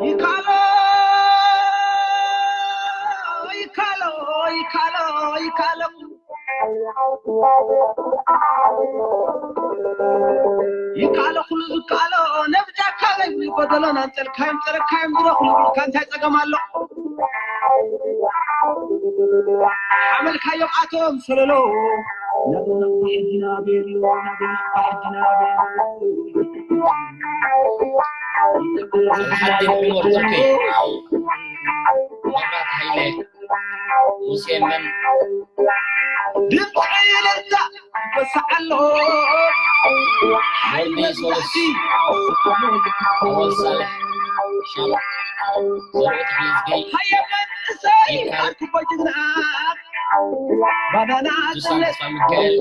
ይካሎ ይካሎ ይካሎ ይካሎ ይካሎ ኩሉ ዝካሎ ነብጃካ ዘይብሉ ጎደሎ ናንጸልካዮም ጸረካዮም ዝረኽሉ ኢልካ እንታይ ጸገም ኣሎ? ሓመልካዮም ኣቶም ሰለሎ ናብና ሕጂ ናበይ ኣሎ? ናብና ሕጂ ናበይ ኣሎ? ሐልሐል ዲፕ ሞርቶኬ መብራት ሃይለ ሙሴ መን ድምፂ እልልታ ይወስዕ ኣሎ። ሓይሊ ወዲ ሶሉስ መግዛእቲ ሮሳ ሻም ዘርኦት ሓለዝጊ ሃየ መንእሰይ ኣርክቦ ጅግና ባናና ዱሳን ጽነት ተስፋ ሚካኤል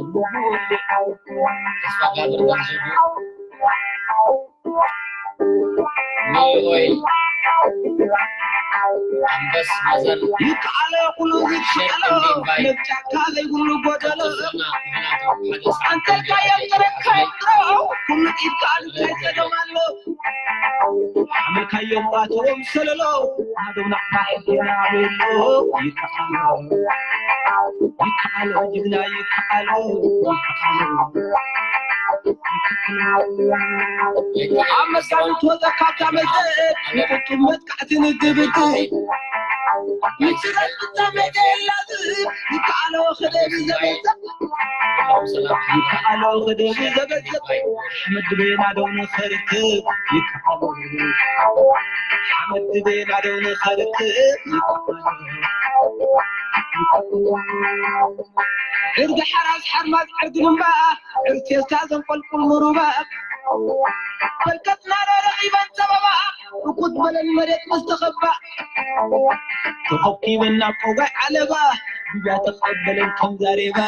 ተስፋ ጋብር ገንዘቡ ሚሊ ኦይል ኣንበስ ማዘር ይከኣሎ ኩሉ ይከኣሎ ነብጫካ ዘይብሉ ጎደሎ ቅልጥፍና ምኽንያቱ ሓደ ሰዓት ኣንተልካዮ ጥረካዮ ጥረው ኩሉ ኢድካ እንታይ ጸገም ኣሎ ሓመልካዮም ኣቶም ሰለሎ ኣዶም ናቕፋ ሕጂና ቤሎ ይከኣሎ ይከኣሎ ጅግና ይከኣሎ ይከኣሎ ኣብ መሳሉ ትወፀ ካብታ መዘት ንቁጡብ መጥቃዕቲ ንድብድብ ይችላል ብታ መደላዝ ይከኣሎ ክደብ ዘበዘ ይከኣሎ ክደብ ዘበዘ ሓመድ ቤና ደው ንኸርክብ ይከኣሎ ሓመድ ቤና ደው ንኸርክብ ይከኣሎ ዕርዲ ሓራስ ሓርማዝ ዕርዲ ልምባ ዕርቴስታ ዘንቆልቁል ምሩባ በርከትና ረኺበን ጸበባ ርኩት በለን መሬት ምስ ተኸባ ተኸኪበን ናብ ቆጋይ ዓለባ ጉያ ተቐበለን ከም ዛሬባ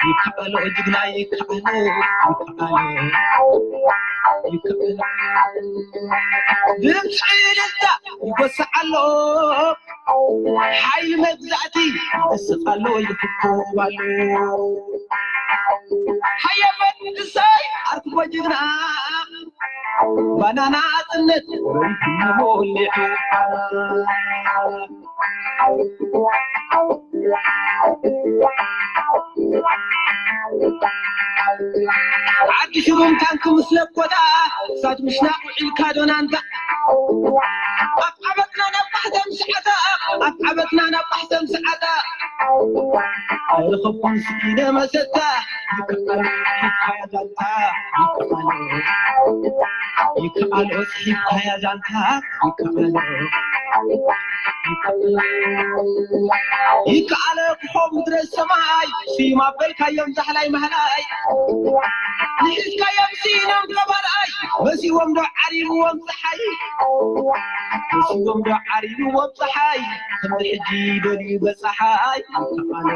ይከኣሎ ጅግና ይከኣሎ ይከኣሎ ይከኣሎ ድምፂ ደስታ ይጎስዕ ኣሎ ሓይሊ መግዛእቲ ይስቕ ኣሎ ይፍኮብ ኣሎ ሃየ መንእሰይ ኣርክቦ ጅግና ባናና ጽነት ወሪድሞ ሊዑ ዓዲ ሽሩም ታንክ ምስ ለኮታ እሳት ምሽናቕ ውዒልካ ዶናንታ ኣብ ዓበትና ናብ ባሕተም ሰዓታ ኣብ ዓበትና ናብ ባሕተም ሰዓታ ኣይረኸብኩን ስኢነ መሰታ ይከኣሎ ይከኣሎ ይከኣሎ ይከኣሎ ይከኣሎ ክኾ ምድረ ሰማይ ስዩም ኣበልካዮም ዛሕላይ ማህላይ ንሒዝካዮም ስኢኖም ገባርኣይ መሲዎም ዶ ዓሪብዎም ፀሓይ መሲዎም ዶ ዓሪብዎም ፀሓይ ከምዚ ሕጂ ደልዩ በፀሓይ ይከኣሎ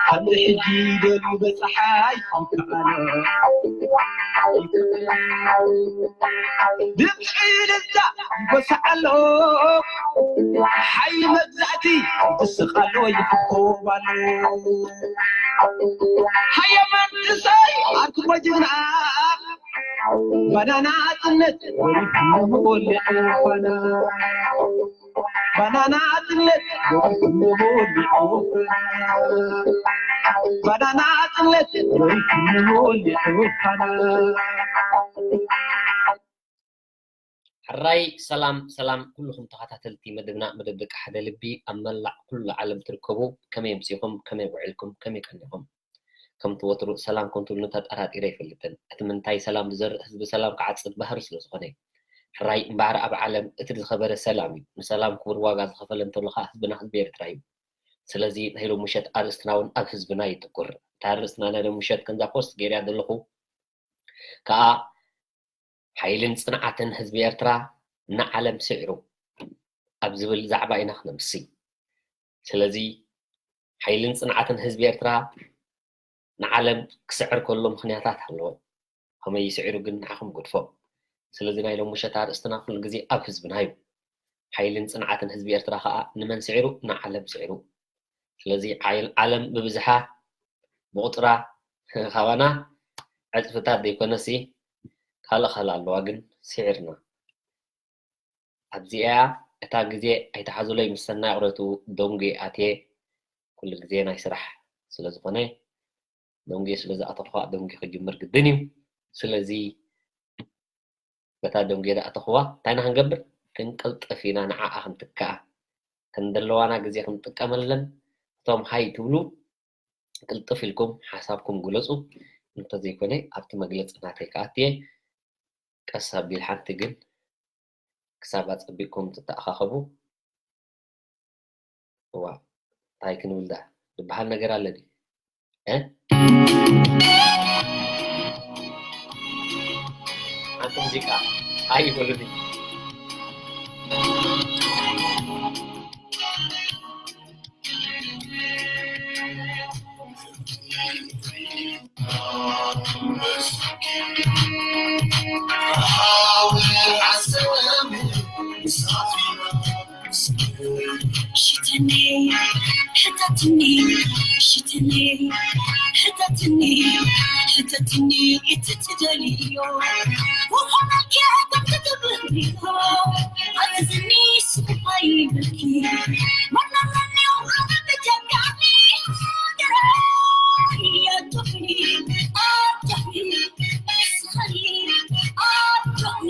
ከምዚ ሕጂ ደልዩ በፀሓይ ይከኣሎ ድምፂ ደስታ ይጎስዕ ኣሎ ሓይሊ መግዛእቲ ይስቕ ኣሎ ይፍኮብ ኣሎ ሃየ መንእሰይ ኣርክቦ ጅግና ባናና ጽነት ወሪድሞ ሊዑ ፋና ባናና ጽነት ወሪድሞ ሊዑ ፋና ባናና ጽነት ወሪድሞ ሊዑ ፋና ሕራይ ሰላም ሰላም ኩልኹም ተኸታተልቲ መደብና መደብ ደቂ ሓደ ልቢ ኣብ መላእ ኩሉ ዓለም ትርከቡ ከመይ ኣምሲኹም ከመይ ውዒልኩም ከመይ ቀኒኹም ከምቲ ወትሩ ሰላም ከም ትብሉኒ ተጠራጢረ ኣይፈልጥን እቲ ምንታይ ሰላም ዝዘርእ ህዝቢ ሰላም ክዓጽድ ባህሪ ስለ ዝኾነ እዩ ሕራይ እምበኣር ኣብ ዓለም እቲ ዝኸበረ ሰላም እዩ ንሰላም ክቡር ዋጋ ዝኸፈለ እንተሎ ከዓ ህዝብና ህዝቢ ኤርትራ እዩ ስለዚ ናይ ሎም ምሸት ኣርእስትና እውን ኣብ ህዝብና ይትኩር እታ ኣርእስትና ናይ ሎም ምሸት ከምዛ ፖስት ገይርያ ዘለኹ ከዓ ሓይልን ጽንዓትን ህዝቢ ኤርትራ ንዓለም ስዒሩ ኣብ ዝብል ዛዕባ ኢና ክነምሲ። ስለዚ ሓይልን ጽንዓትን ህዝቢ ኤርትራ ንዓለም ክስዕር ከሎ ምኽንያታት ኣለዎ። ከመይ ይስዕሩ ግን ንዓኹም ግድፎ። ስለዚ ናይ ሎም ምሸት ኣርእስትና ኩሉ ግዜ ኣብ ህዝብና እዩ። ሓይልን ጽንዓትን ህዝቢ ኤርትራ ከኣ ንመን ስዒሩ? ንዓለም ስዒሩ። ስለዚ ዓለም ብብዝሓ ብቑጽራ ካባና ዕጽፍታት ዘይኮነሲ ካልእ ካልእ ኣለዋ ግን ስዒርና። ኣብዚኣ እታ ግዜ ኣይትሓዙለይ፣ ምስ ሰናይ ቅረቱ ደንጉየ ኣትየ፣ ኩሉ ግዜ ናይ ስራሕ ስለ ዝኾነ፣ ደንጉየ ስለ ዝኣተኹ ከኣ ደንጉየ ክጅምር ግድን እዩ። ስለዚ በታ ደንጉየ ዝኣተኹዋ እንታይ ኢና ክንገብር? ክንቅልጥፍ ኢና፣ ንዓኣ ክንትክኣ። ከም ዘለዋና ግዜ ክንጥቀመለን፣ እቶም ሃይ ትብሉ ቅልጥፍ ኢልኩም ሓሳብኩም ግለጹ። እንተዘይኮነ ኣብቲ መግለጺ ናተይ ክኣትየ ቀስ ኣቢል ሓንቲ ግን ክሳብ ኣጸቢቕኩም ትተኣኻኸቡ። እዋ እንታይ ክንብል ደኣ ዝበሃል ነገር ኣለ ድዩ? እ? ሓንቲ ሙዚቃ ኣይበሉኒ። ሽትኒ፣ ሕተትኒ፣ ሽትኒ፣ ሕተትኒ፣ ሕተትኒ፣ እቲ ትደልዮ ክኾነልኪ ከም ትገብርዮ። ኣዝኒ ስቕ ኣይበልኪ፣ መናናኒ ኣነ ብጀካኒ ሃገረይ ኣጆኺ፣ ኣጆኺ፣ እስኸሊ ኣጆኺ።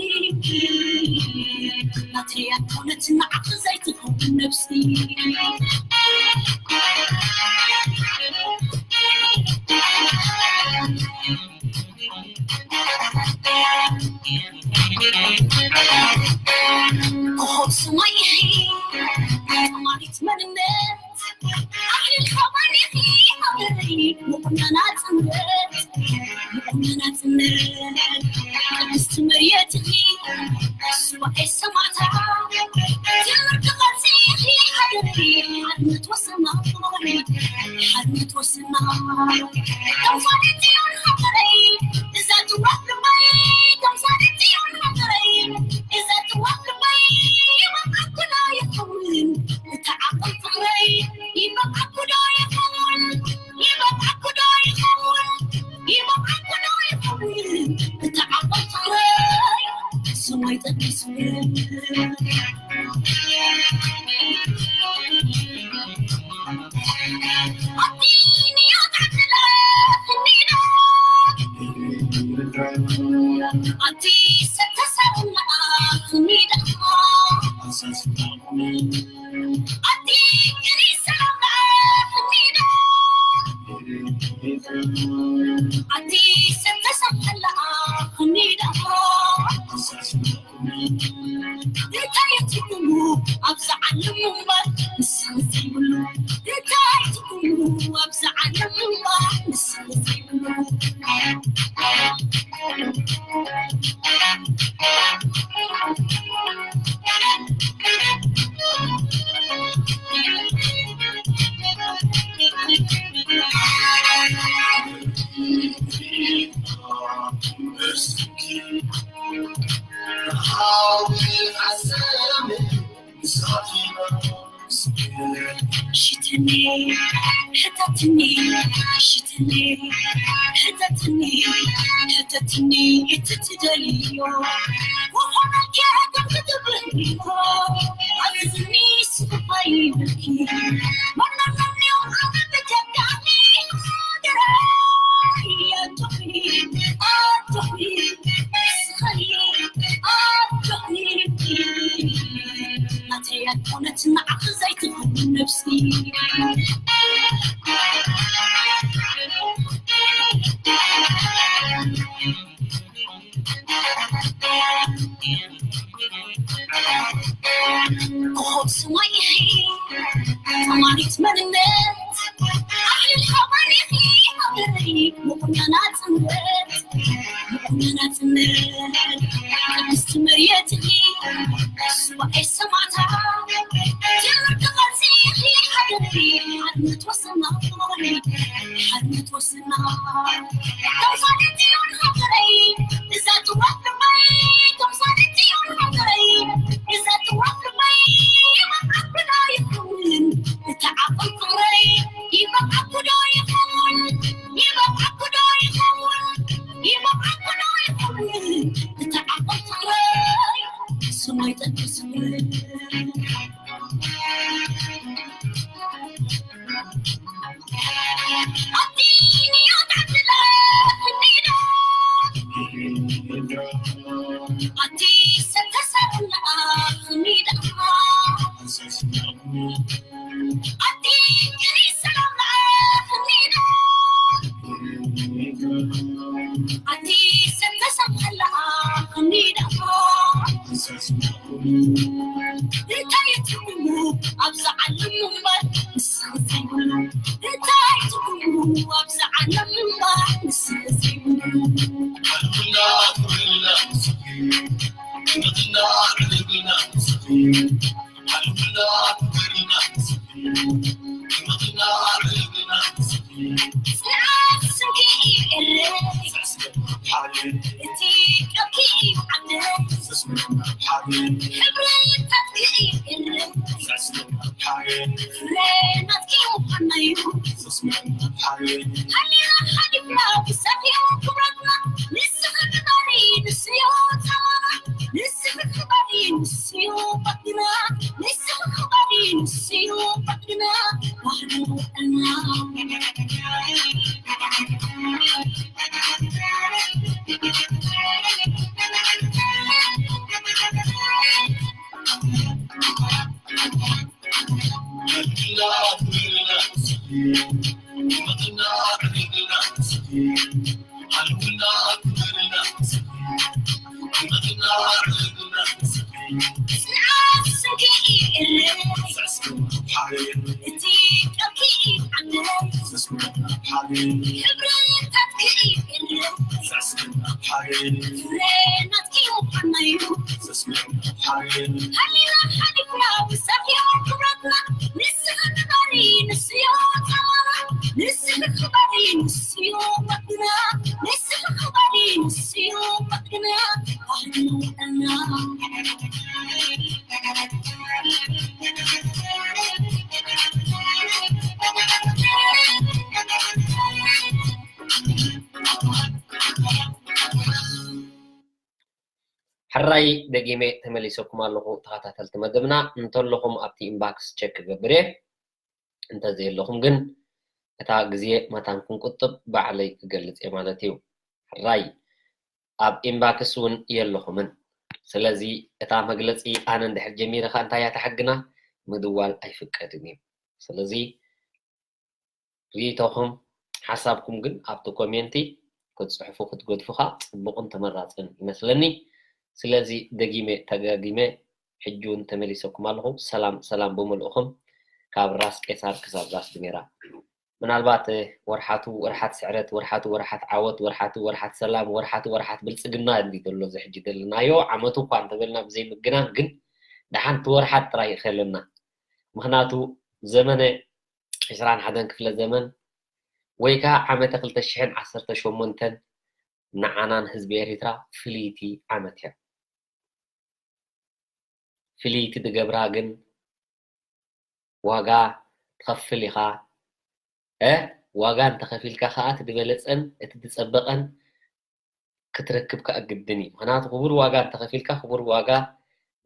ናተይ ኣይኮነት ንዓኺ ዘይትኸውን ነብሲ። ኮኾብ ሰማይ ኢኺ ተማሪት መንነት፣ ኣኽሊል ከማን ኢኺ ሃገረይ ምቑናና ጽምረት፣ ምቑናና ጽምረት። ቅድስቲ መርየት ኢኺ ሱባኤ ሰማዕታ፣ ትምህርቲ ቐርጺ ኢኺ ሃገረይ ሓርነት ወሰና፣ ሓርነት ወሰና። ተምሳሌት ጽዮን ሃገረይ እዛ ትዋብ ልበይ፣ ተምሳሌት ጽዮን ሃገረይ እዛ ትዋብ ልበይ። ይበቃ ኩሎ ይኸውን እቲ ዓቕል ፍቕረይ፣ ይበቃ ኩሎ ይኸውን፣ ይበቃ ኩሎ ይኸውን፣ ይበቃ ኩሎ ይኸውን እቲ ዓቕል ፍቕረይ። ሰማይ ጠቀስ እንታይ ትኩኑ ኣብዛ ዓለም ምንባር ንስኺ ዘይብሉ? እንታይ ትኩኑ ኣብዛ ዓለም ምንባር ንስኺ ዘይብሉ? ሽትኒ፣ ሕተትኒ፣ ሽትኒ፣ ሕተትኒ፣ ሕተትኒ፣ እቲ ትደልዮ ክኾነልኪ ከም ክትብልዮ። ኣዝኒ ስቕ ኣይበልኪ፣ መናናኒ ኣነ ብጀካኒ ሃገረይ ኣጆኺ፣ ኣጆኺ፣ እስኸሊ ኣጆኺ። ናተይ ኣይኮነት ንዓኺ ዘይትኸውን ነብሲ። ኮኾብ ሰማይ ኢኺ፣ ተማሪት መንነት፣ ኣኽሊል ከማን ኢኺ ሃገረይ፣ ምቑናና ጽምረት፣ ምቑናና ጽምረት። ቅድስቲ መርየት ኢኺ፣ ሱባኤ ሰማዕታት፣ ትምህርቲ ቐርጺ ኢኺ ሃገረይ፣ ሓርነት ወሰና፣ ሓርነት ወሰና። ተምሳሌት ጽዮን ሃገረይ፣ እዛ ትዋብ ልበይ፣ ተምሳሌት ጽዮን ሃገረይ፣ እዛ ትዋብ ልበይ፣ ይበቃኩ ዶ ይኸውን እቲ ዓቕል ፍቕረይ? ይበቃኩ ዶ ይኸውን? ይበቃኩ ዶ ይኸውን? ይበቃኩ ዶ ይኸውን? እንታይ ትብሉ ኣብዛ ዓለም እምበር ንስኻ ዘይብሉ? እንታይ ትብሉ ኣብዛ ዓለም እምበር ንስኻ ዘይብሉ? ጽንዓት ስንቂ እዩ ኤረይ፣ እቲ ቃልኪ እዩ ዓደይ። ሕብርታትኪ እዩ ኤረይ፣ ፍረ ናትኪ ምዃንና እዩ። ሃሊና ሓሊፍና ብሰፍዩ ክብረትና፣ ንስኺ ክበሪ ንስዮ ተማና፣ ንስኺ ክበሪ ንስዮ በድና፣ ንስኺ ክበሪ ንስዮ በድና፣ ባህልና። ሕራይ ደጊመ ተመሊሰኩም ኣለኹ ተኸታተልቲ መደብና። እንተለኹም ኣብቲ ኢንባክስ ቸክ ክገብር እየ፣ እንተዘየለኹም ግን እታ ግዜ መታን ክንቁጥብ ባዕለይ ክገልጽ እየ ማለት እዩ። ሕራይ ኣብ ኢንባክስ እውን የለኹምን። ስለዚ እታ መግለጺ ኣነ እንድሕር ጀሚረ ኸኣ እንታይ እያ ተሓግና ምድዋል ኣይፍቀድን እዩ። ስለዚ ርእይቶኹም ሓሳብኩም ግን ኣብቲ ኮሜንቲ ክትጽሕፉ ክትገድፉ ኸኣ ጽቡቕን ተመራጽን ይመስለኒ። ስለዚ ደጊመ ተጋጊመ ሕጂ እውን ተመሊሰኩም ኣለኹ። ሰላም ሰላም ብምልእኹም ካብ ራስ ቄሳር ክሳብ ራስ ድሜራ። ምናልባት ወርሓቱ ወርሓት ስዕረት፣ ወርሓቱ ወርሓት ዓወት፣ ወርሓቱ ወርሓት ሰላም፣ ወርሓቱ ወርሓት ብልጽግና እንዲ ዘሎ እዚ ሕጂ ዘለናዮ ዓመቱ እኳ እንተበልና ብዘይ ምግናን ግን ደሓንቲ ወርሓት ጥራይ ይኸለና። ምኽንያቱ ዘመነ ዕስራን ሓደን ክፍለ ዘመን ወይ ከዓ ዓመተ ክልተ ሽሕን ዓሰርተ ሸሞንተን ንዓናን ህዝቢ ኤሪትራ ፍልይቲ ዓመት እያ። ፍልይቲ ዝገብራ ግን ዋጋ ትኸፍል ኢኻ። እ ዋጋ እንተኸፊልካ ከዓ እቲ ዝበለፀን እቲ ዝፀበቐን ክትረክብ ከዓ ግድን እዩ። ምክንያቱ ክቡር ዋጋ እንተኸፊልካ ክቡር ዋጋ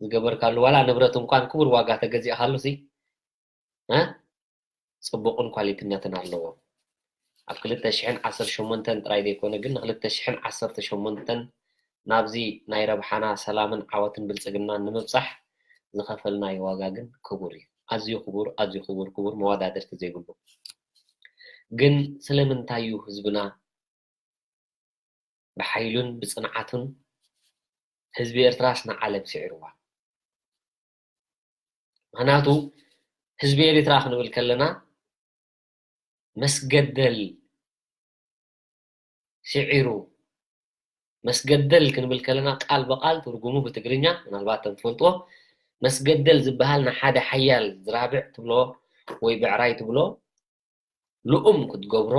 ዝገበርካሉ ዋላ ንብረት እንኳን ክቡር ዋጋ ተገዚእካሉ ሲ እ ፅቡቕን ኳሊትነትን ኣለዎ። ኣብ ክልተ ሽሕን ዓሰርተ ሸሞንተን ጥራይ ዘይኮነ ግን ንክልተ ሽሕን ዓሰርተ ሸሞንተን ናብዚ ናይ ረብሓና ሰላምን ዓወትን ብልፅግናን ንምብፃሕ ዝኸፈልናዮ ዋጋ ግን ክቡር እዩ። ኣዝዩ ክቡር፣ ኣዝዩ ክቡር፣ ክቡር መወዳድርቲ ዘይብሉ። ግን ስለምንታይ እዩ ህዝብና ብሓይሉን ብፅንዓቱን ህዝቢ ኤርትራስ ንዓለም ስዒርዋ? ምክንያቱ ህዝቢ ኤሪትራ ክንብል ከለና መስገደል ስዒሩ፣ መስገደል ክንብል ከለና ቃል ብቃል ትርጉሙ ብትግርኛ ምናልባት እንፈልጥዎ መስገደል ዝበሃል ንሓደ ሓያል ዝራብዕ ትብሎ ወይ ብዕራይ ትብሎ ልኡም ክትገብሮ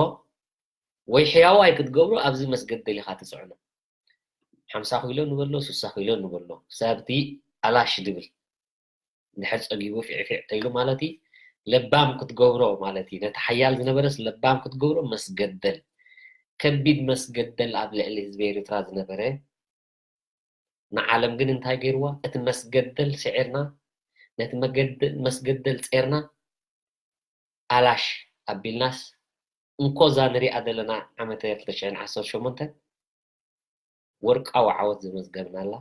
ወይ ሕያዋይ ክትገብሮ ኣብዚ መስገደል ኢኻ ትፅዕኖ። ሓምሳ ኪሎ ንበሎ፣ ስሳ ኪሎ ንበሎ፣ ክሳብቲ ኣላሽ ድብል። እንድሕር ጸጊቡ ፊዕፊዕ ተይሉ ማለት እዩ። ለባም ክትገብሮ ማለት እዩ። ነቲ ሓያል ዝነበረስ ለባም ክትገብሮ መስገደል። ከቢድ መስገደል ኣብ ልዕሊ ህዝቢ ኤርትራ ዝነበረ ንዓለም ግን እንታይ ገይርዋ? እቲ መስገደል ስዒርና፣ ነቲ መገደ-፣ መስገደል ጼርና፣ ኣላሽ ኣቢልናስ፣ እንኮ እዛ ንሪኣ ዘለና ዓመተ ክልተ ሽሕን ዓሰርተ ሸሞንተን፣ ወርቃዊ ዓወት ዘመዝገብናላ፣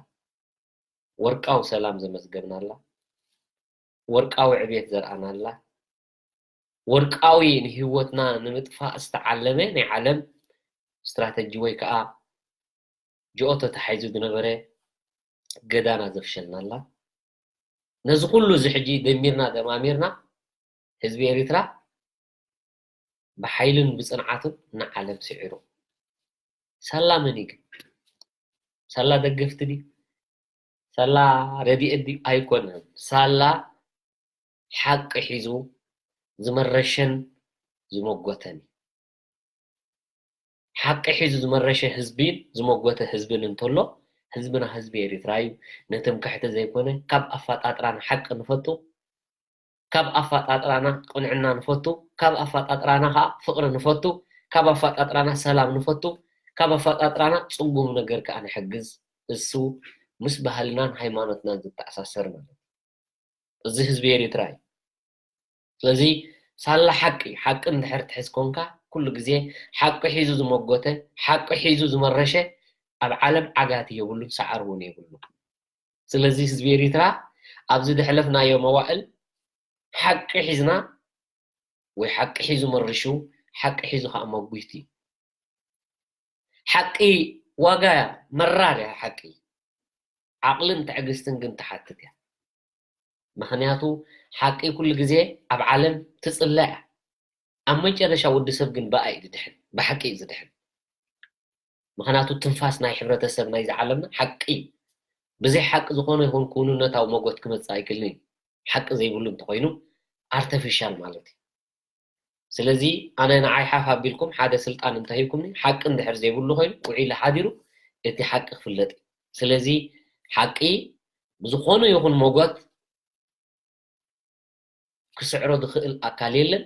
ወርቃዊ ሰላም ዘመዝገብናላ፣ ወርቃዊ ዕብየት ዘርኣናላ፣ ወርቃዊ ንህይወትና ንምጥፋእ ዝተዓለመ ናይ ዓለም ስትራተጂ ወይ ከዓ ጅኦ ተታሒዙ ዝነበረ ገዳና ዘፍሸልናላ። ነዚ ኩሉ እዚ ሕጂ ደሚርና ደማሚርና ህዝቢ ኤሪትራ ብሓይልን ብጽንዓትን ንዓለም ስዒሩ። ሳላ መን እዩ ግን? ሳላ ደገፍቲ ድዩ? ሳላ ረድኤት ድዩ? ኣይኮነን። ሳላ ሓቂ ሒዙ ዝመረሸን ዝመጎተን እዩ። ሓቂ ሒዙ ዝመረሸ ህዝቢን ዝመጎተ ህዝብን እንተሎ፣ ህዝብና ህዝቢ ኤሪትራ እዩ። ንትምክሕቲ ዘይኮነ፣ ካብ ኣፈጣጥራና ሓቂ ንፈቱ፣ ካብ ኣፈጣጥራና ቅንዕና ንፈቱ፣ ካብ ኣፈጣጥራና ኸዓ ፍቕሪ ንፈቱ፣ ካብ ኣፈጣጥራና ሰላም ንፈቱ፣ ካብ ኣፈጣጥራና ጽጉም ነገር ከኣ ንሕግዝ። እሱ ምስ ባህልናን ሃይማኖትናን ዝተኣሳሰር ማለት እዩ። እዚ ህዝቢ ኤሪትራ እዩ። ስለዚ ሳላ ሓቂ፣ ሓቂ እንድሕር ትሕዝ ኮንካ፣ ኩሉ ግዜ ሓቂ ሒዙ ዝመጎተ፣ ሓቂ ሒዙ ዝመረሸ ኣብ ዓለም ዓጋቲ የብሉን፣ ሰዓር እውን የብሉን። ስለዚ ህዝቢ ኤሪትራ ኣብዚ ዝሕለፍናዮ መዋእል ሓቂ ሒዝና ወይ ሓቂ ሒዙ መሪሹ፣ ሓቂ ሒዙ ከዓ መጒቲ። ሓቂ ዋጋ እያ፣ መራር እያ ሓቂ። ዓቕልን ትዕግስትን ግን ትሓትት እያ። ምኽንያቱ ሓቂ ኩሉ ግዜ ኣብ ዓለም ትጽለ እያ። ኣብ መጨረሻ ወዲ ሰብ ግን ብኣ እዩ ዝድሕን፣ ብሓቂ እዩ ዝድሕን። ምኽንያቱ ትንፋስ ናይ ሕብረተሰብ ናይዚ ዓለምና ሓቂ እዩ። ብዘይ ሓቂ ዝኾነ ይኹን ክውንነታዊ መጎት ክመጽእ ኣይክእልን እዩ። ሓቂ ዘይብሉ እንተኾይኑ ኣርተፊሻል ማለት እዩ። ስለዚ ኣነ ንዓይ ሓፍ ኣቢልኩም ሓደ ስልጣን እንተሂብኩምኒ ሓቂ እንድሕር ዘይብሉ ኮይኑ ውዒሉ ሓዲሩ እቲ ሓቂ ክፍለጥ እዩ። ስለዚ ሓቂ ብዝኾነ ይኹን መጎት ክስዕሮ ዝኽእል ኣካል የለን።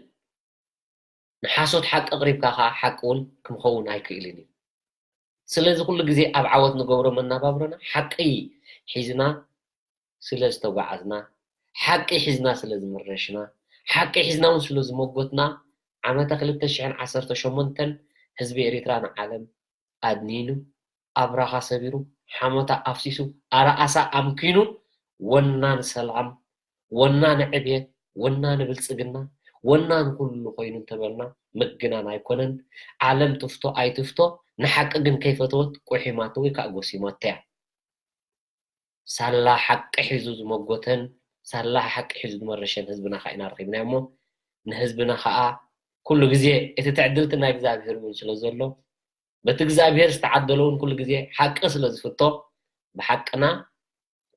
ንሓሶት ሓቂ ኣቕሪብካ ኸዓ ሓቂ እውን ክምኸውን ኣይክእልን እዩ። ስለዚ ኩሉ ግዜ ኣብ ዓወት ንገብሮ መናባብሮና ሓቂ ሒዝና ስለ ዝተጓዓዝና፣ ሓቂ ሒዝና ስለ ዝመረሽና፣ ሓቂ ሒዝና እውን ስለ ዝመጎትና ዓመተ ክልተ ሽሕን ዓሰርተ ሸሞንተን ህዝቢ ኤሪትራ ንዓለም ኣድኒኑ ኣብራኻ ሰቢሩ፣ ሓሞታ ኣፍሲሱ፣ ኣርኣሳ ኣምኪኑ፣ ወና ንሰላም፣ ወና ንዕብየት፣ ወና ንብልጽግና፣ ወና ንኹሉ ኮይኑ እንተበልና ምግናን ኣይኮነን። ዓለም ትፍቶ ኣይትፍቶ፣ ንሓቂ ግን ከይፈተወት ቁሒማቶ ወይ ከዓ ጎሲማቶ እያ። ሳላ ሓቂ ሒዙ ዝመጎተን ሳላ ሓቂ ሒዙ ዝመረሸን ህዝብና ከዓ ኢና ረኺብናዮ እሞ፣ ንህዝብና ከዓ ኩሉ ግዜ እቲ ትዕድልቲ ናይ እግዚኣብሔር እውን ስለ ዘሎ፣ በቲ እግዚኣብሔር ዝተዓደለ እውን ኩሉ ግዜ ሓቂ ስለ ዝፍቶ፣ ብሓቅና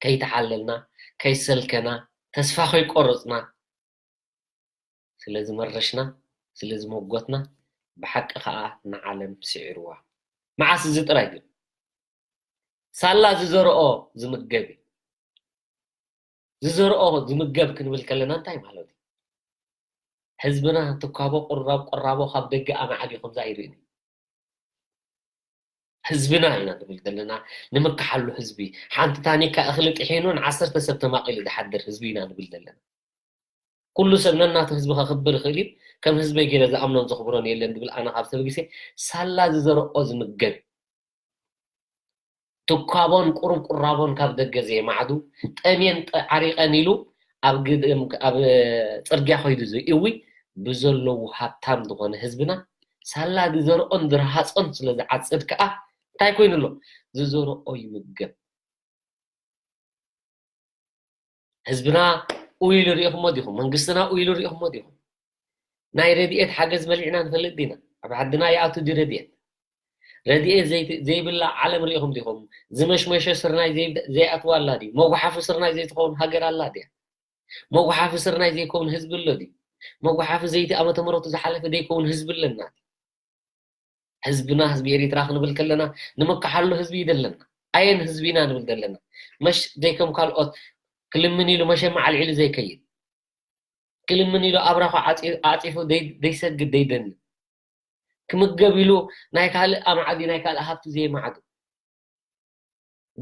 ከይተሓለልና፣ ከይሰልከና፣ ተስፋ ከይቆረጽና፣ ስለ ዝመረሽና፣ ስለ ዝመጎትና፣ ብሓቂ ከኣ ንዓለም ስዒርዋ። መዓስ እዚ ጥራይ ግን? ሳላ ዝዘርኦ ዝምገብ እዩ። ዝዘርኦ ዝምገብ ክንብል ከለና እንታይ ማለት እዩ? ህዝብና ትኳቦ ቁራብ ቁራቦ ካብ ደገ ኣማዕዲኹም ኣይርእን እዩ። ህዝብና ኢና ንብል ዘለና፣ ንምክሓሉ ህዝቢ። ሓንቲ ታኒካ እኽሊ ጥሒኑ ንዓሰርተ ሰብ ተማቒሉ ዝሓድር ህዝቢ ኢና ንብል ዘለና። ኩሉ ሰብ ነናቱ ህዝቢ ከኽብር ይኽእል እዩ። ከም ህዝበይ ገይረ ዝኣምኖን ዘኽብሮን የለን ዝብል ኣነ ካብ ሰብ ግዜ ሳላ ዝዘርኦ ዝምገብ። ትኳቦን ቁሩብ ቁራቦን ካብ ደገ ዘየማዕዱ፣ ጠምየን ጠ-፣ ዓሪቐን ኢሉ ኣብ ግድም-፣ ኣብ ጽርግያ ከይዱ ዝእዊ ብዘለዉ ሃብታም ዝኾነ ህዝብና ሳላ ዝዘርኦን ዝረሃጾን ስለ ዝዓጽድ ከኣ እንታይ ኮይኑ ኣሎ? ዝዘርኦ ይምገብ። ህዝብና ኡይ ኢሉ ርኢኹሞ ዲኹም? መንግስትና ኡይ ኢሉ ርኢኹሞ ዲኹም? ናይ ረድኤት ሓገዝ በሊዕና ንፈልጥ ዲና? ኣብ ዓድና ይኣቱ ድዩ ረድኤት? ረድኤት ዘይ-፣ ዘይብላ ዓለም ርኢኹም ዲኹም? ዝመሽመሸ ስርናይ ዘይ-፣ ዘይኣትዋ ኣላ ድዩ? መጉሓፊ ስርናይ ዘይትኸውን ሃገር ኣላ ድያ? መጉሓፊ ስርናይ ዘይከውን ህዝቢ ኣሎ ድዩ? መጉሓፊ ዘይቲ ዓመተ ምሕረቱ ዝሓለፈ ዘይከውን ህዝቢ ኣለና ድዩ? ህዝብና ህዝቢ ኤሪትራ ክንብል ከለና ንምክሓሉ ህዝቢ እዩ ዘለና። ኣየን ህዝቢ ኢና ንብል ዘለና? መሽ ዘይከም ካልኦት ክልምን ኢሉ መሸም ኣልዒሉ ዘይከይድ፣ ክልምን ኢሉ ኣብራኹ ዓጺ-፣ ኣዕጺፉ ደይ-፣ ደይሰግድ ደይደኒ፣ ክምገብ ኢሉ ናይ ካልእ ኣማዕዲ ናይ ካልእ ሃብቲ ዘይማዕዱ፣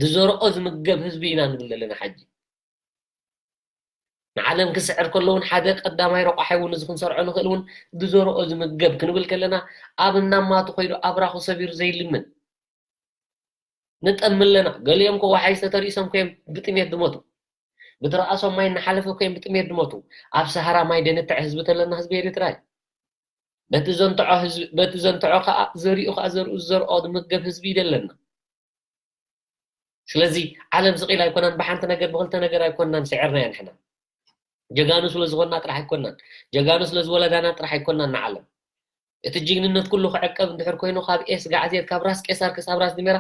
ዝዘርኦ ዝምገብ ህዝቢ ኢና ንብል ዘለና። ሓጂ ንዓለም ክስዕር ከሎ እውን ሓደ ቀዳማይ ረቋሒ እውን እዚ ክንሰርዖ ንኽእል እውን ዝዘርኦ ዝምገብ ክንብል ከለና ኣብ እናማቱ ኮይዱ ኣብራኹ ሰቢሩ ዘይልምን ንጠሚ ኣለና። ገሊኦም ኮ ወሓይዝተ ተሪሶም ኮዮም ብጥሜት ዝሞቱ። ብትረኣሶም ማይ እናሓለፈ ኮዮም ብጥሜት ዝሞቱ። ኣብ ሰሃራ ማይ ደንትዕ ህዝቢ ተለና ህዝቢ ኤርትራ እዩ። በቲ ዘንትዖ ህዝቢ በቲ ዘንትዖ ከዓ ዘሪኡ ከዓ ዘርኡ ዝዘርኦ ዝምገብ ህዝቢ ይደለና። ስለዚ ዓለም ስቕ ኢላ ኣይኮናን፣ ብሓንቲ ነገር ብክልተ ነገር ኣይኮናን ስዕርናያ ንሕና። ጀጋኑ ስለ ዝኾንና ጥራሕ ኣይኮናን፣ ጀጋኑ ስለ ዝወለዳና ጥራሕ ኣይኮናን ንዓለም። እቲ ጅግንነት ኩሉ ክዕቀብ እንድሕር ኮይኑ ካብ ኤስ ጋዕዜት ካብ ራስ ቄሳር ክሳብ ራስ ድሜራ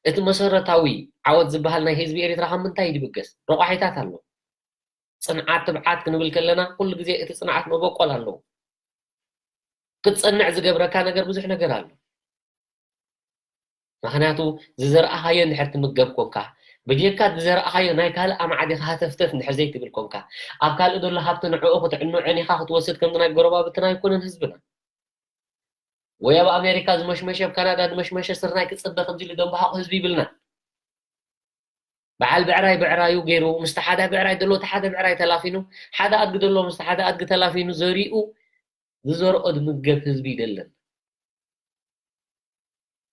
እቲ መሰረታዊ ዓወት ዝበሃል ናይ ህዝቢ ኤርትራ ካብ ምንታይ ድብገስ? ረቋሒታት ኣሎ። ጽንዓት ትብዓት ክንብል ከለና ኩሉ ግዜ እቲ ጽንዓት መበቆል ኣለዎ። ክትጸንዕ ዝገብረካ ነገር ብዙሕ ነገር ኣሎ። ምክንያቱ ዝዘርኣኻዮ እንድሕር ትምገብ ኮንካ ብጀካ ዝዘርኣኻዮ ናይ ካልእ ኣማዕዲኻ ሃተፍተፍ እንድሕር ዘይትብል ኮንካ ኣብ ካልእ ዘሎ ሃብቲ ንዕኡ ክትዕንዖን ኢኻ ክትወስድ ከምዚ ናይ ጎረባብትና ኣይኮነን ህዝብና ወይ ኣብ ኣሜሪካ ዝመሽመሸ ኣብ ካናዳ ዝመሽመሸ ስርናይ ክፅበ ከምዚ ኢሉ ደንበሃቑ ህዝቢ ይብልና በዓል ብዕራይ ብዕራዩ ገይሩ ምስቲ ሓደ ብዕራይ ዘሎ እቲ ሓደ ብዕራይ ተላፊኑ ሓደ ኣድጊ ዘሎ ምስቲ ሓደ ኣድጊ ተላፊኑ ዘሪኡ ዝዘርኦ ዝምገብ ህዝቢ ይደለን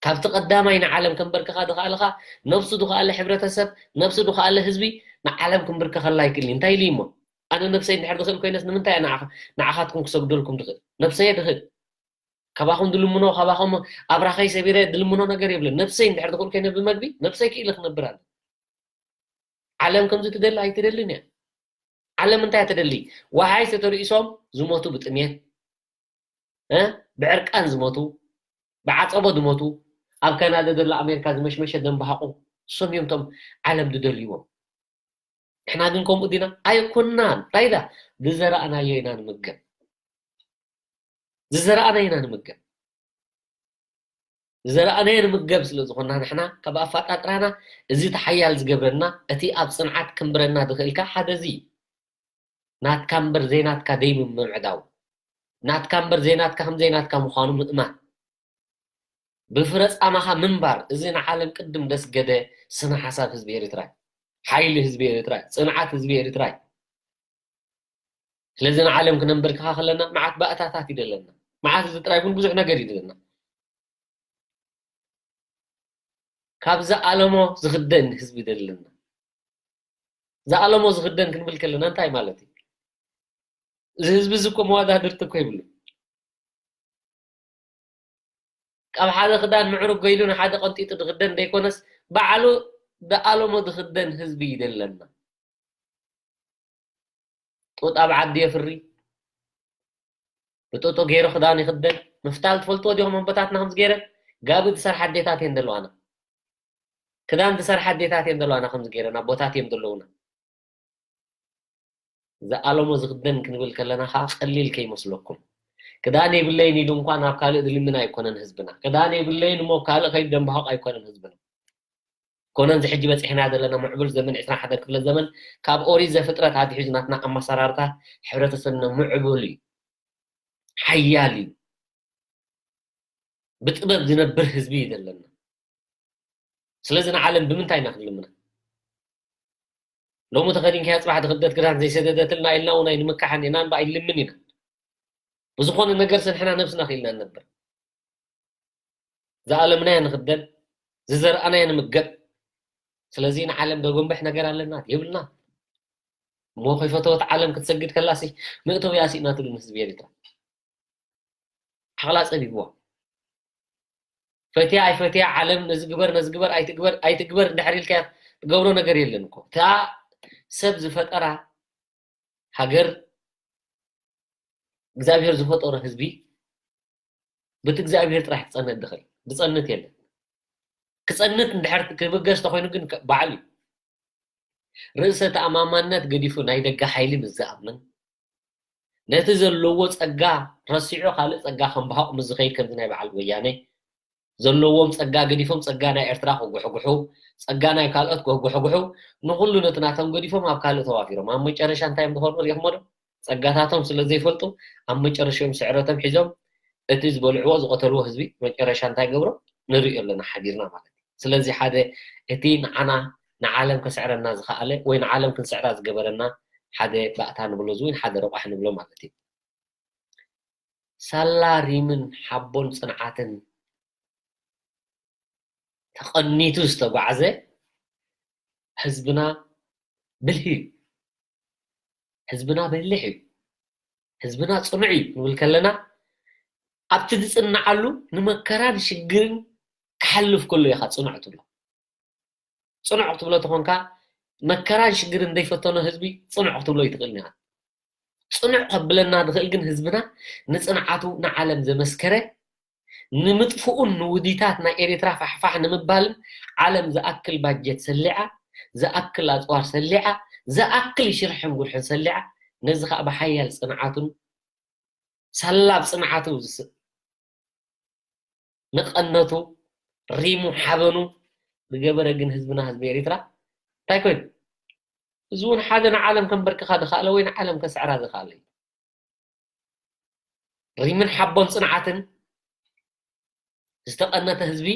ካብቲ ቀዳማይ ንዓለም ከንበርክኻ ዝኸኣልኻ ነብሱ ዝኸኣለ ሕብረተሰብ ነብሱ ዝኸኣለ ህዝቢ ንዓለም ክንብርከኸላ ኣይክእልን እንታይ ኢሉ እሞ ኣነ ነብሰይ እንድሕር ዝኽእል ኮይነስ ንምንታይ ንዓኻትኩም ክሰግደልኩም ዝኽእል ነብሰየ ዝኽእል ካባኹም ዝልምኖ ካባኹም ኣብራኸይ ሰቢረ ዝልምኖ ነገር የብለን ነብሰይ እንድሕር ዝኽእል ኮይነ ብመግቢ ነብሰይ ክኢለ ክነብር ኣለ ዓለም ከምዚ ትደሊ ኣይትደልን እያ ዓለም እንታይ ትደሊ ወሓይ ዝተርእሶም ዝሞቱ ብጥሜት ብዕርቃን ዝሞቱ ብዓፀቦ ዝሞቱ ኣብ ካናዳ ዘሎ ኣሜሪካ ዝመሽመሸ ደንበሃቑ እሶም እዮም ቶም ዓለም ዝደልይዎም ንሕና ግን ከምኡ ዲና ኣይኮናን ራይዳ ዝዘራእናዮ ኢና ንምገብ ዝዘራእናዮ ኢና ንምገብ ዝዘራእናዮ ንምገብ ስለ ዝኾንና ንሕና ካብ ኣፋጣጥራና እዚ ተሓያል ዝገብረና እቲ ኣብ ፅንዓት ክንብረና ዝኽእልካ ሓደ እዚ ናትካ እምበር ዘይናትካ ደይምምዕዳው ናትካ እምበር ዘይናትካ ከም ዘይናትካ ምዃኑ ምእማን ብፍረ ፃማኻ ምንባር እዚ ንዓለም ቅድም ደስገደ ስነ ሓሳብ ህዝቢ ኤርትራ ሓይሊ ህዝቢ ኤርትራ ፅንዓት ህዝቢ ኤርትራ ስለዚ ንዓለም ክነንበርክኻ ከለና መዓት ባእታታት ይደለና መዓት እዚ ጥራይ እውን ብዙሕ ነገር ይደለና ካብ ዝኣለሞ ዝኽደን ህዝቢ ይደለና ዝኣለሞ ዝኽደን ክንብል ከለና እንታይ ማለት እዩ እዚ ህዝቢ እዚ እኮ መዋዳድርቲ እኮ ይብሉ ካብ ሓደ ክዳን ምዕሩግ ገይሉ ንሓደ ቀንጢጡ ዝኽደን ዘይኮነስ ባዕሉ ዝኣለሞ ዝኽደን ህዝቢ ይደለና ጡጥ ኣብ ዓዲ የፍሪ ብጡጡ ገይሩ ክዳን ይኽደን ምፍታል ትፈልጥዎ ዲኹም ኣቦታትና ከምዚ ገይረን ጋቢ ዝሰርሓ ኣዴታት እየን ዘለዋና ክዳን ዝሰርሓ ኣዴታት እየን ዘለዋና ከምዚ ገይረን ኣቦታት እዮም ዘለውና ዝኣለሞ ዝኽደን ክንብል ከለና ከዓ ቀሊል ከይመስለኩም ክዳን የብለይን ኢሉ እንኳ ናብ ካልእ ዝልምን ኣይኮነን ህዝብና ክዳን የብለይን እሞ ካልእ ከይዱ ደንበሃቕ ኣይኮነን ህዝብና ኮነ እዚ ሕጂ በፂሕና ዘለና ምዕቡል ዘመን ዕስራን ሓደን ክፍለ ዘመን ካብ ኦሪት ዘፍጥረት ኣትሒዙ ናትና ኣመሰራርታ ሕብረተሰብና ምዕቡል እዩ ሓያል እዩ ብጥበብ ዝነብር ህዝቢ እዩ ዘለና ስለዚ ንዓለም ብምንታይ ኢና ክንልምና ሎሚ ተኸዲንካያ ፅባሕ ዝኽደት ክዳን ዘይሰደደትልና ኢልና እውን ኣይንምካሕን ኢና እምበኣር ኣይንልምን ኢና ብዝኾነ ነገር ስንሕና ነብስና ክኢልና ንነብር ዝኣለምናዮ ንኽደን ዝዘርኣናዮ ንምገብ ስለዚ ንዓለም ዘጎንብሕ ነገር ኣለና የብልና እሞ ከይፈተወት ዓለም ክትሰግድ ከላሲ መእተዊ ኣስኢናትሉ ንህዝቢ ኤርትራ ዓቕላ ፀቢብዋ ፈትያ ኣይፈትያ ዓለም ነዚ ግበር ነዚ ግበር ኣይትግበር ኣይትግበር እንድሕር ኢልካያ ትገብሮ ነገር የለን እኮ እታ ሰብ ዝፈጠራ ሃገር እግዚኣብሔር ዝፈጠሮ ህዝቢ በቲ እግዚኣብሔር ጥራሕ ክፀንት ድኽእል ዝፀንት የለን ክፀንት እንድሕር ክብገስ ተኮይኑ ግን ባዕሉ እዩ ርእሰ ተኣማማነት ገዲፉ ናይ ደገ ሓይሊ ምስ ዝኣምን ነቲ ዘለዎ ጸጋ ረሲዑ ካልእ ጸጋ ከም ብሃቕ ምስ ዝኸይድ ከምዚ ናይ በዓል ወያነ ዘለዎም ጸጋ ገዲፎም ጸጋ ናይ ኤርትራ ክጉሕጉሑ ጸጋ ናይ ካልኦት ክጉሕጉሑ ንኹሉ ነቲ ናቶም ገዲፎም ኣብ ካልእ ተዋፊሮም ኣብ መጨረሻ እንታይ እዮም ዝኾኑ ሪኢኹሞ ዶ ጸጋታቶም ስለ ዘይፈልጡ ኣብ መጨረሻኦም ስዕረቶም ሒዞም እቲ ዝበልዕዎ ዝቐተልዎ ህዝቢ መጨረሻ እንታይ ገብሮ ንሪኦ ኣለና ሓዲርና ማለት እዩ ስለዚ ሓደ እቲ ንዓና ንዓለም ከስዕረና ዝኸኣለ ወይ ንዓለም ክንስዕራ ዝገበረና ሓደ ባእታ ንብሎ እዚ እውን ሓደ ረቋሒ ንብሎ ማለት እዩ። ሳላ ሪምን ሓቦን ጽንዓትን ተቐኒቱ ዝተጓዕዘ ህዝብና ብልሂ እዩ። ህዝብና በሊሕ እዩ። ህዝብና ጽኑዕ እዩ ንብል ከለና ኣብቲ ዝጽንዓሉ ንመከራን ሽግርን ክሓልፍ ከሎ ኢኻ ጽኑዕ ትብሎ። ጽኑዕ ክትብሎ ተኾንካ መከራን ሽግርን ዘይፈተኖ ህዝቢ ጽኑዕ ክትብሎ ይትኽእል ኢኻ። ጽኑዕ ከብለና ዝኽእል ግን ህዝብና ንጽንዓቱ ንዓለም ዘመስከረ ንምጥፍኡን ንውዲታት ናይ ኤርትራ ፋሕፋሕ ንምባልን ዓለም ዝኣክል ባጀት ሰሊዓ፣ ዝኣክል ኣጽዋር ሰሊዓ፣ ዝኣክል ሽርሕን ጉርሕን ሰሊዓ፣ ነዚ ኸኣ ብሓያል ጽንዓቱን ሳላ ኣብ ጽንዓቱ ዝስ-፣ ንቐነቱ፣ ሪሙ፣ ሓበኑ ዝገበረ ግን ህዝብና ህዝቢ ኤርትራ እንታይ ኮይኑ? እዚ እውን ሓደ ንዓለም ከንበርክኻ ዝኸኣለ ወይ ንዓለም ከስዕራ ዝኸኣለ እዩ። ሪምን ሓቦን ጽንዓትን ዝተቐነተ ህዝቢ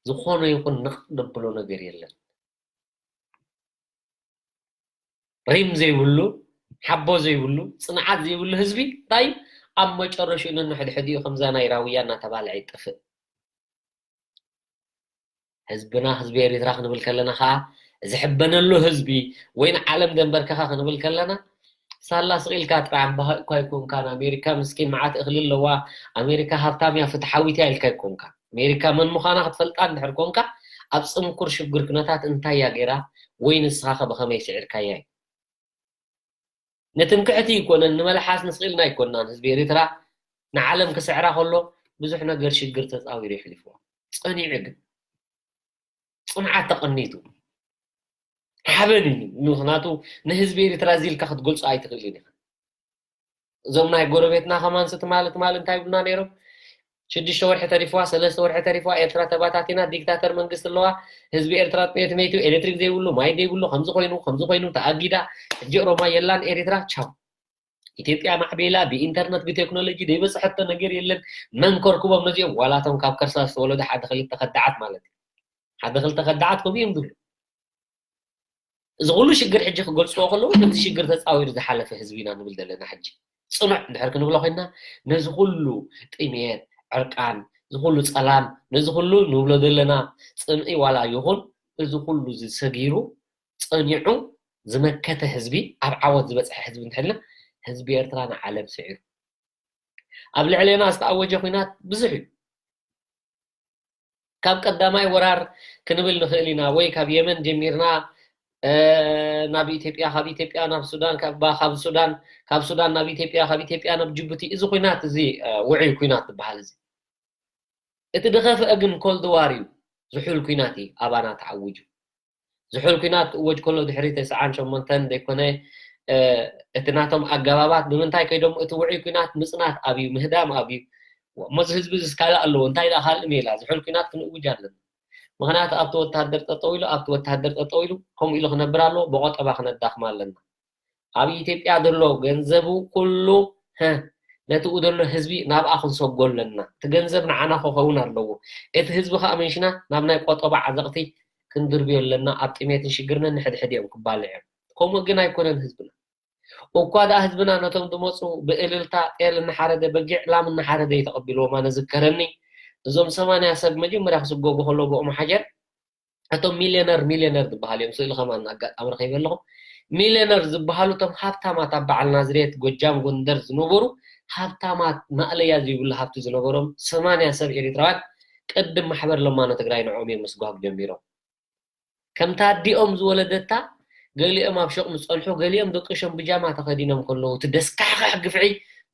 ዝኾነ ይኹን ንቕ ደብሎ ነገር የለን። ሪም ዘይብሉ፣ ሓቦ ዘይብሉ፣ ጽንዓት ዘይብሉ ህዝቢ እንታይ ኣብ መጨረሽኡ ነንሕድሕዲኡ ከምዛ ናይ ራውያ እናተባልዐ ይጥፍእ። ህዝብና ህዝቢ ኤሪትራ ክንብል ከለና ከዓ ዝሕበነሉ ህዝቢ ወይ ንዓለም ደንበርከኻ ክንብል ከለና ሳላ ስቕ ኢልካ ጥራሕ ኣምባሃ እኳ ኣይኮንካን። ኣሜሪካ ምስኪን መዓት እኽሊ ኣለዋ፣ ኣሜሪካ ሃብታም እያ ፍትሓዊት እያ ኢልካ ኣይኮንካ። ኣሜሪካ መን ምዃና ክትፈልጣ እንድሕር ኮንካ ኣብ ጽንኩር ሽግር ኩነታት እንታይ እያ ገይራ ወይ ንስኻ ከ ብኸመይ ስዒርካያ እዩ? ንትምክሕቲ ኣይኮነን ንመልሓስ ንስቕ ኢልና ኣይኮንናን። ህዝቢ ኤሪትራ ንዓለም ክስዕራ ከሎ ብዙሕ ነገር ሽግር ተጻዊሩ የሕሊፍዎ። ጸኒዑ ግን ጽንዓት ተቐኒቱ ሓበን እዩ። ምኽንያቱ ንህዝቢ ኤሪትራ እዚ ኢልካ ክትገልጾ ኣይትኽእልን ኢኻ። እዞም ናይ ጎረቤትና ከማን ስቲ ማለት ማለት እንታይ ይብሉና ነይሮም? ሽዱሽተ ወርሒ ተሪፍዋ፣ ሰለስተ ወርሒ ተሪፍዋ፣ ኤርትራ ተባታቲና፣ ዲክታተር መንግስቲ ኣለዋ፣ ህዝቢ ኤርትራ ጥሜት መይቱ፣ ኤሌክትሪክ ዘይብሉ፣ ማይ ዘይብሉ፣ ከምዚ ኮይኑ ከምዚ ኮይኑ ተኣጊዳ፣ ሕጂ ኦሮማ የላን ኤሪትራ ቻው። ኢትዮጵያ ማዕቤላ ብኢንተርነት ብቴክኖሎጂ ዘይበፅሐቶ ነገር የለን። መን ከርክቦም ነዚኦም ዋላቶም ካብ ከርሳ ዝተወለዱ ሓደ ክልተ ከዳዓት ማለት እዩ። ሓደ ክልተ ከዳዓት ከምኡ እዮም ዝብሉ። እዚ ኩሉ ሽግር ሕጂ ክገልፅዎ ከለዉ ነዚ ሽግር ተፃዊሩ ዝሓለፈ ህዝቢ ኢና ንብል ዘለና። ሕጂ ፅኑዕ እንድሕር ክንብሎ ኮይንና ነዚ ኩሉ ጥሜት፣ ዕርቃን፣ እዚ ኩሉ ፀላም፣ ነዚ ኩሉ ንብሎ ዘለና ፅምኢ ዋላ ይኹን እዚ ኩሉ ዝሰጊሩ ፀኒዑ ዝመከተ ህዝቢ፣ ኣብ ዓወት ዝበፅሐ ህዝቢ እንተልና ህዝቢ ኤርትራ ንዓለም ስዒሩ። ኣብ ልዕሌና ዝተኣወጀ ኩናት ብዙሕ እዩ። ካብ ቀዳማይ ወራር ክንብል ንኽእል ኢና፣ ወይ ካብ የመን ጀሚርና ናብ ኢትዮጵያ፣ ካብ ኢትዮጵያ ናብ ሱዳን፣ ካብ ሱዳን ናብ ኢትዮጵያ፣ ካብ ኢትዮጵያ ናብ ጅቡቲ፣ እዚ ኩናት እዚ ውዑይ ኩናት ዝበሃል እዚ። እቲ ዝኸፍአ ግን ኮልድ ዋር እዩ፣ ዝሑል ኩናት እዩ ኣባና ተዓዊጁ። ዝሑል ኩናት ክእወጅ ከሎ ድሕሪ ተስዓን ሸሞንተን ዘይኮነ እቲ ናቶም ኣገባባት ብምንታይ ከይዶም እቲ ውዑይ ኩናት ምፅናት ኣብዩ ምህዳም ኣብዩ። እሞ እዚ ህዝቢ እዚ ካልእ ኣለዎ እንታይ ደኣ ካልእ ሜላ ዝሑል ኩናት ክንእውጅ ኣለና። ምክንያቱ ኣብቲ ወታደር ጠጠው ኢሉ ኣብቲ ወታደር ጠጠው ኢሉ ከምኡ ኢሉ ክነብር ኣለዎ። ብቆጠባ ክነዳኽማ ኣለና። ኣብ ኢትዮጵያ ዘሎ ገንዘቡ ኩሉ ነትኡ ዘሎ ህዝቢ ናብኣ ክንሰጎ ኣለና። እቲ ገንዘብ ንዓና ክኸውን ኣለዎ። እቲ ህዝቢ ከዓ መንሽና ናብ ናይ ቆጠባ ዓዘቕቲ ክንድርብዮ ኣለና። ኣብ ጥሜትን ሽግርንን ንሕድሕድ እዮም ክባልዕ እዮም። ከምኡ ግን ኣይኮነን ህዝብና። እኳ ደኣ ህዝብና ነቶም ዝመፁ ብእልልታ ጤል እናሓረደ በጊዕ ላም እናሓረደ እዩ ተቐቢልዎም። ኣነ ዝከረኒ እዞም ሰማንያ ሰብ መጀመርያ ክስጎጉ ከለዉ ብኦም ሓጀር እቶም ሚልዮነር ሚልዮነር ዝበሃሉ እዮም። ስእሊ ከማን ኣጋጣሚ ረኺበ ኣለኹ። ሚልዮነር ዝበሃሉ እቶም ሃብታማት ኣብ በዓል ናዝሬት፣ ጎጃም፣ ጎንደር ዝነበሩ ሃብታማት ማእለያ ዘይብሉ ሃብቲ ዝነበሮም ሰማንያ ሰብ ኤሪትራውያን ቅድም ማሕበር ለማኖ ትግራይ ንዕኦም እዮም ምስጓግ ጀሚሮም። ከምታ ኣዲኦም ዝወለደታ ገሊኦም ኣብ ሸቕ ዝፀንሑ ገሊኦም ደቂ ሸም ብጃማ ተኸዲኖም ከለዉ እቲ ደስካሕካሕ ግፍዒ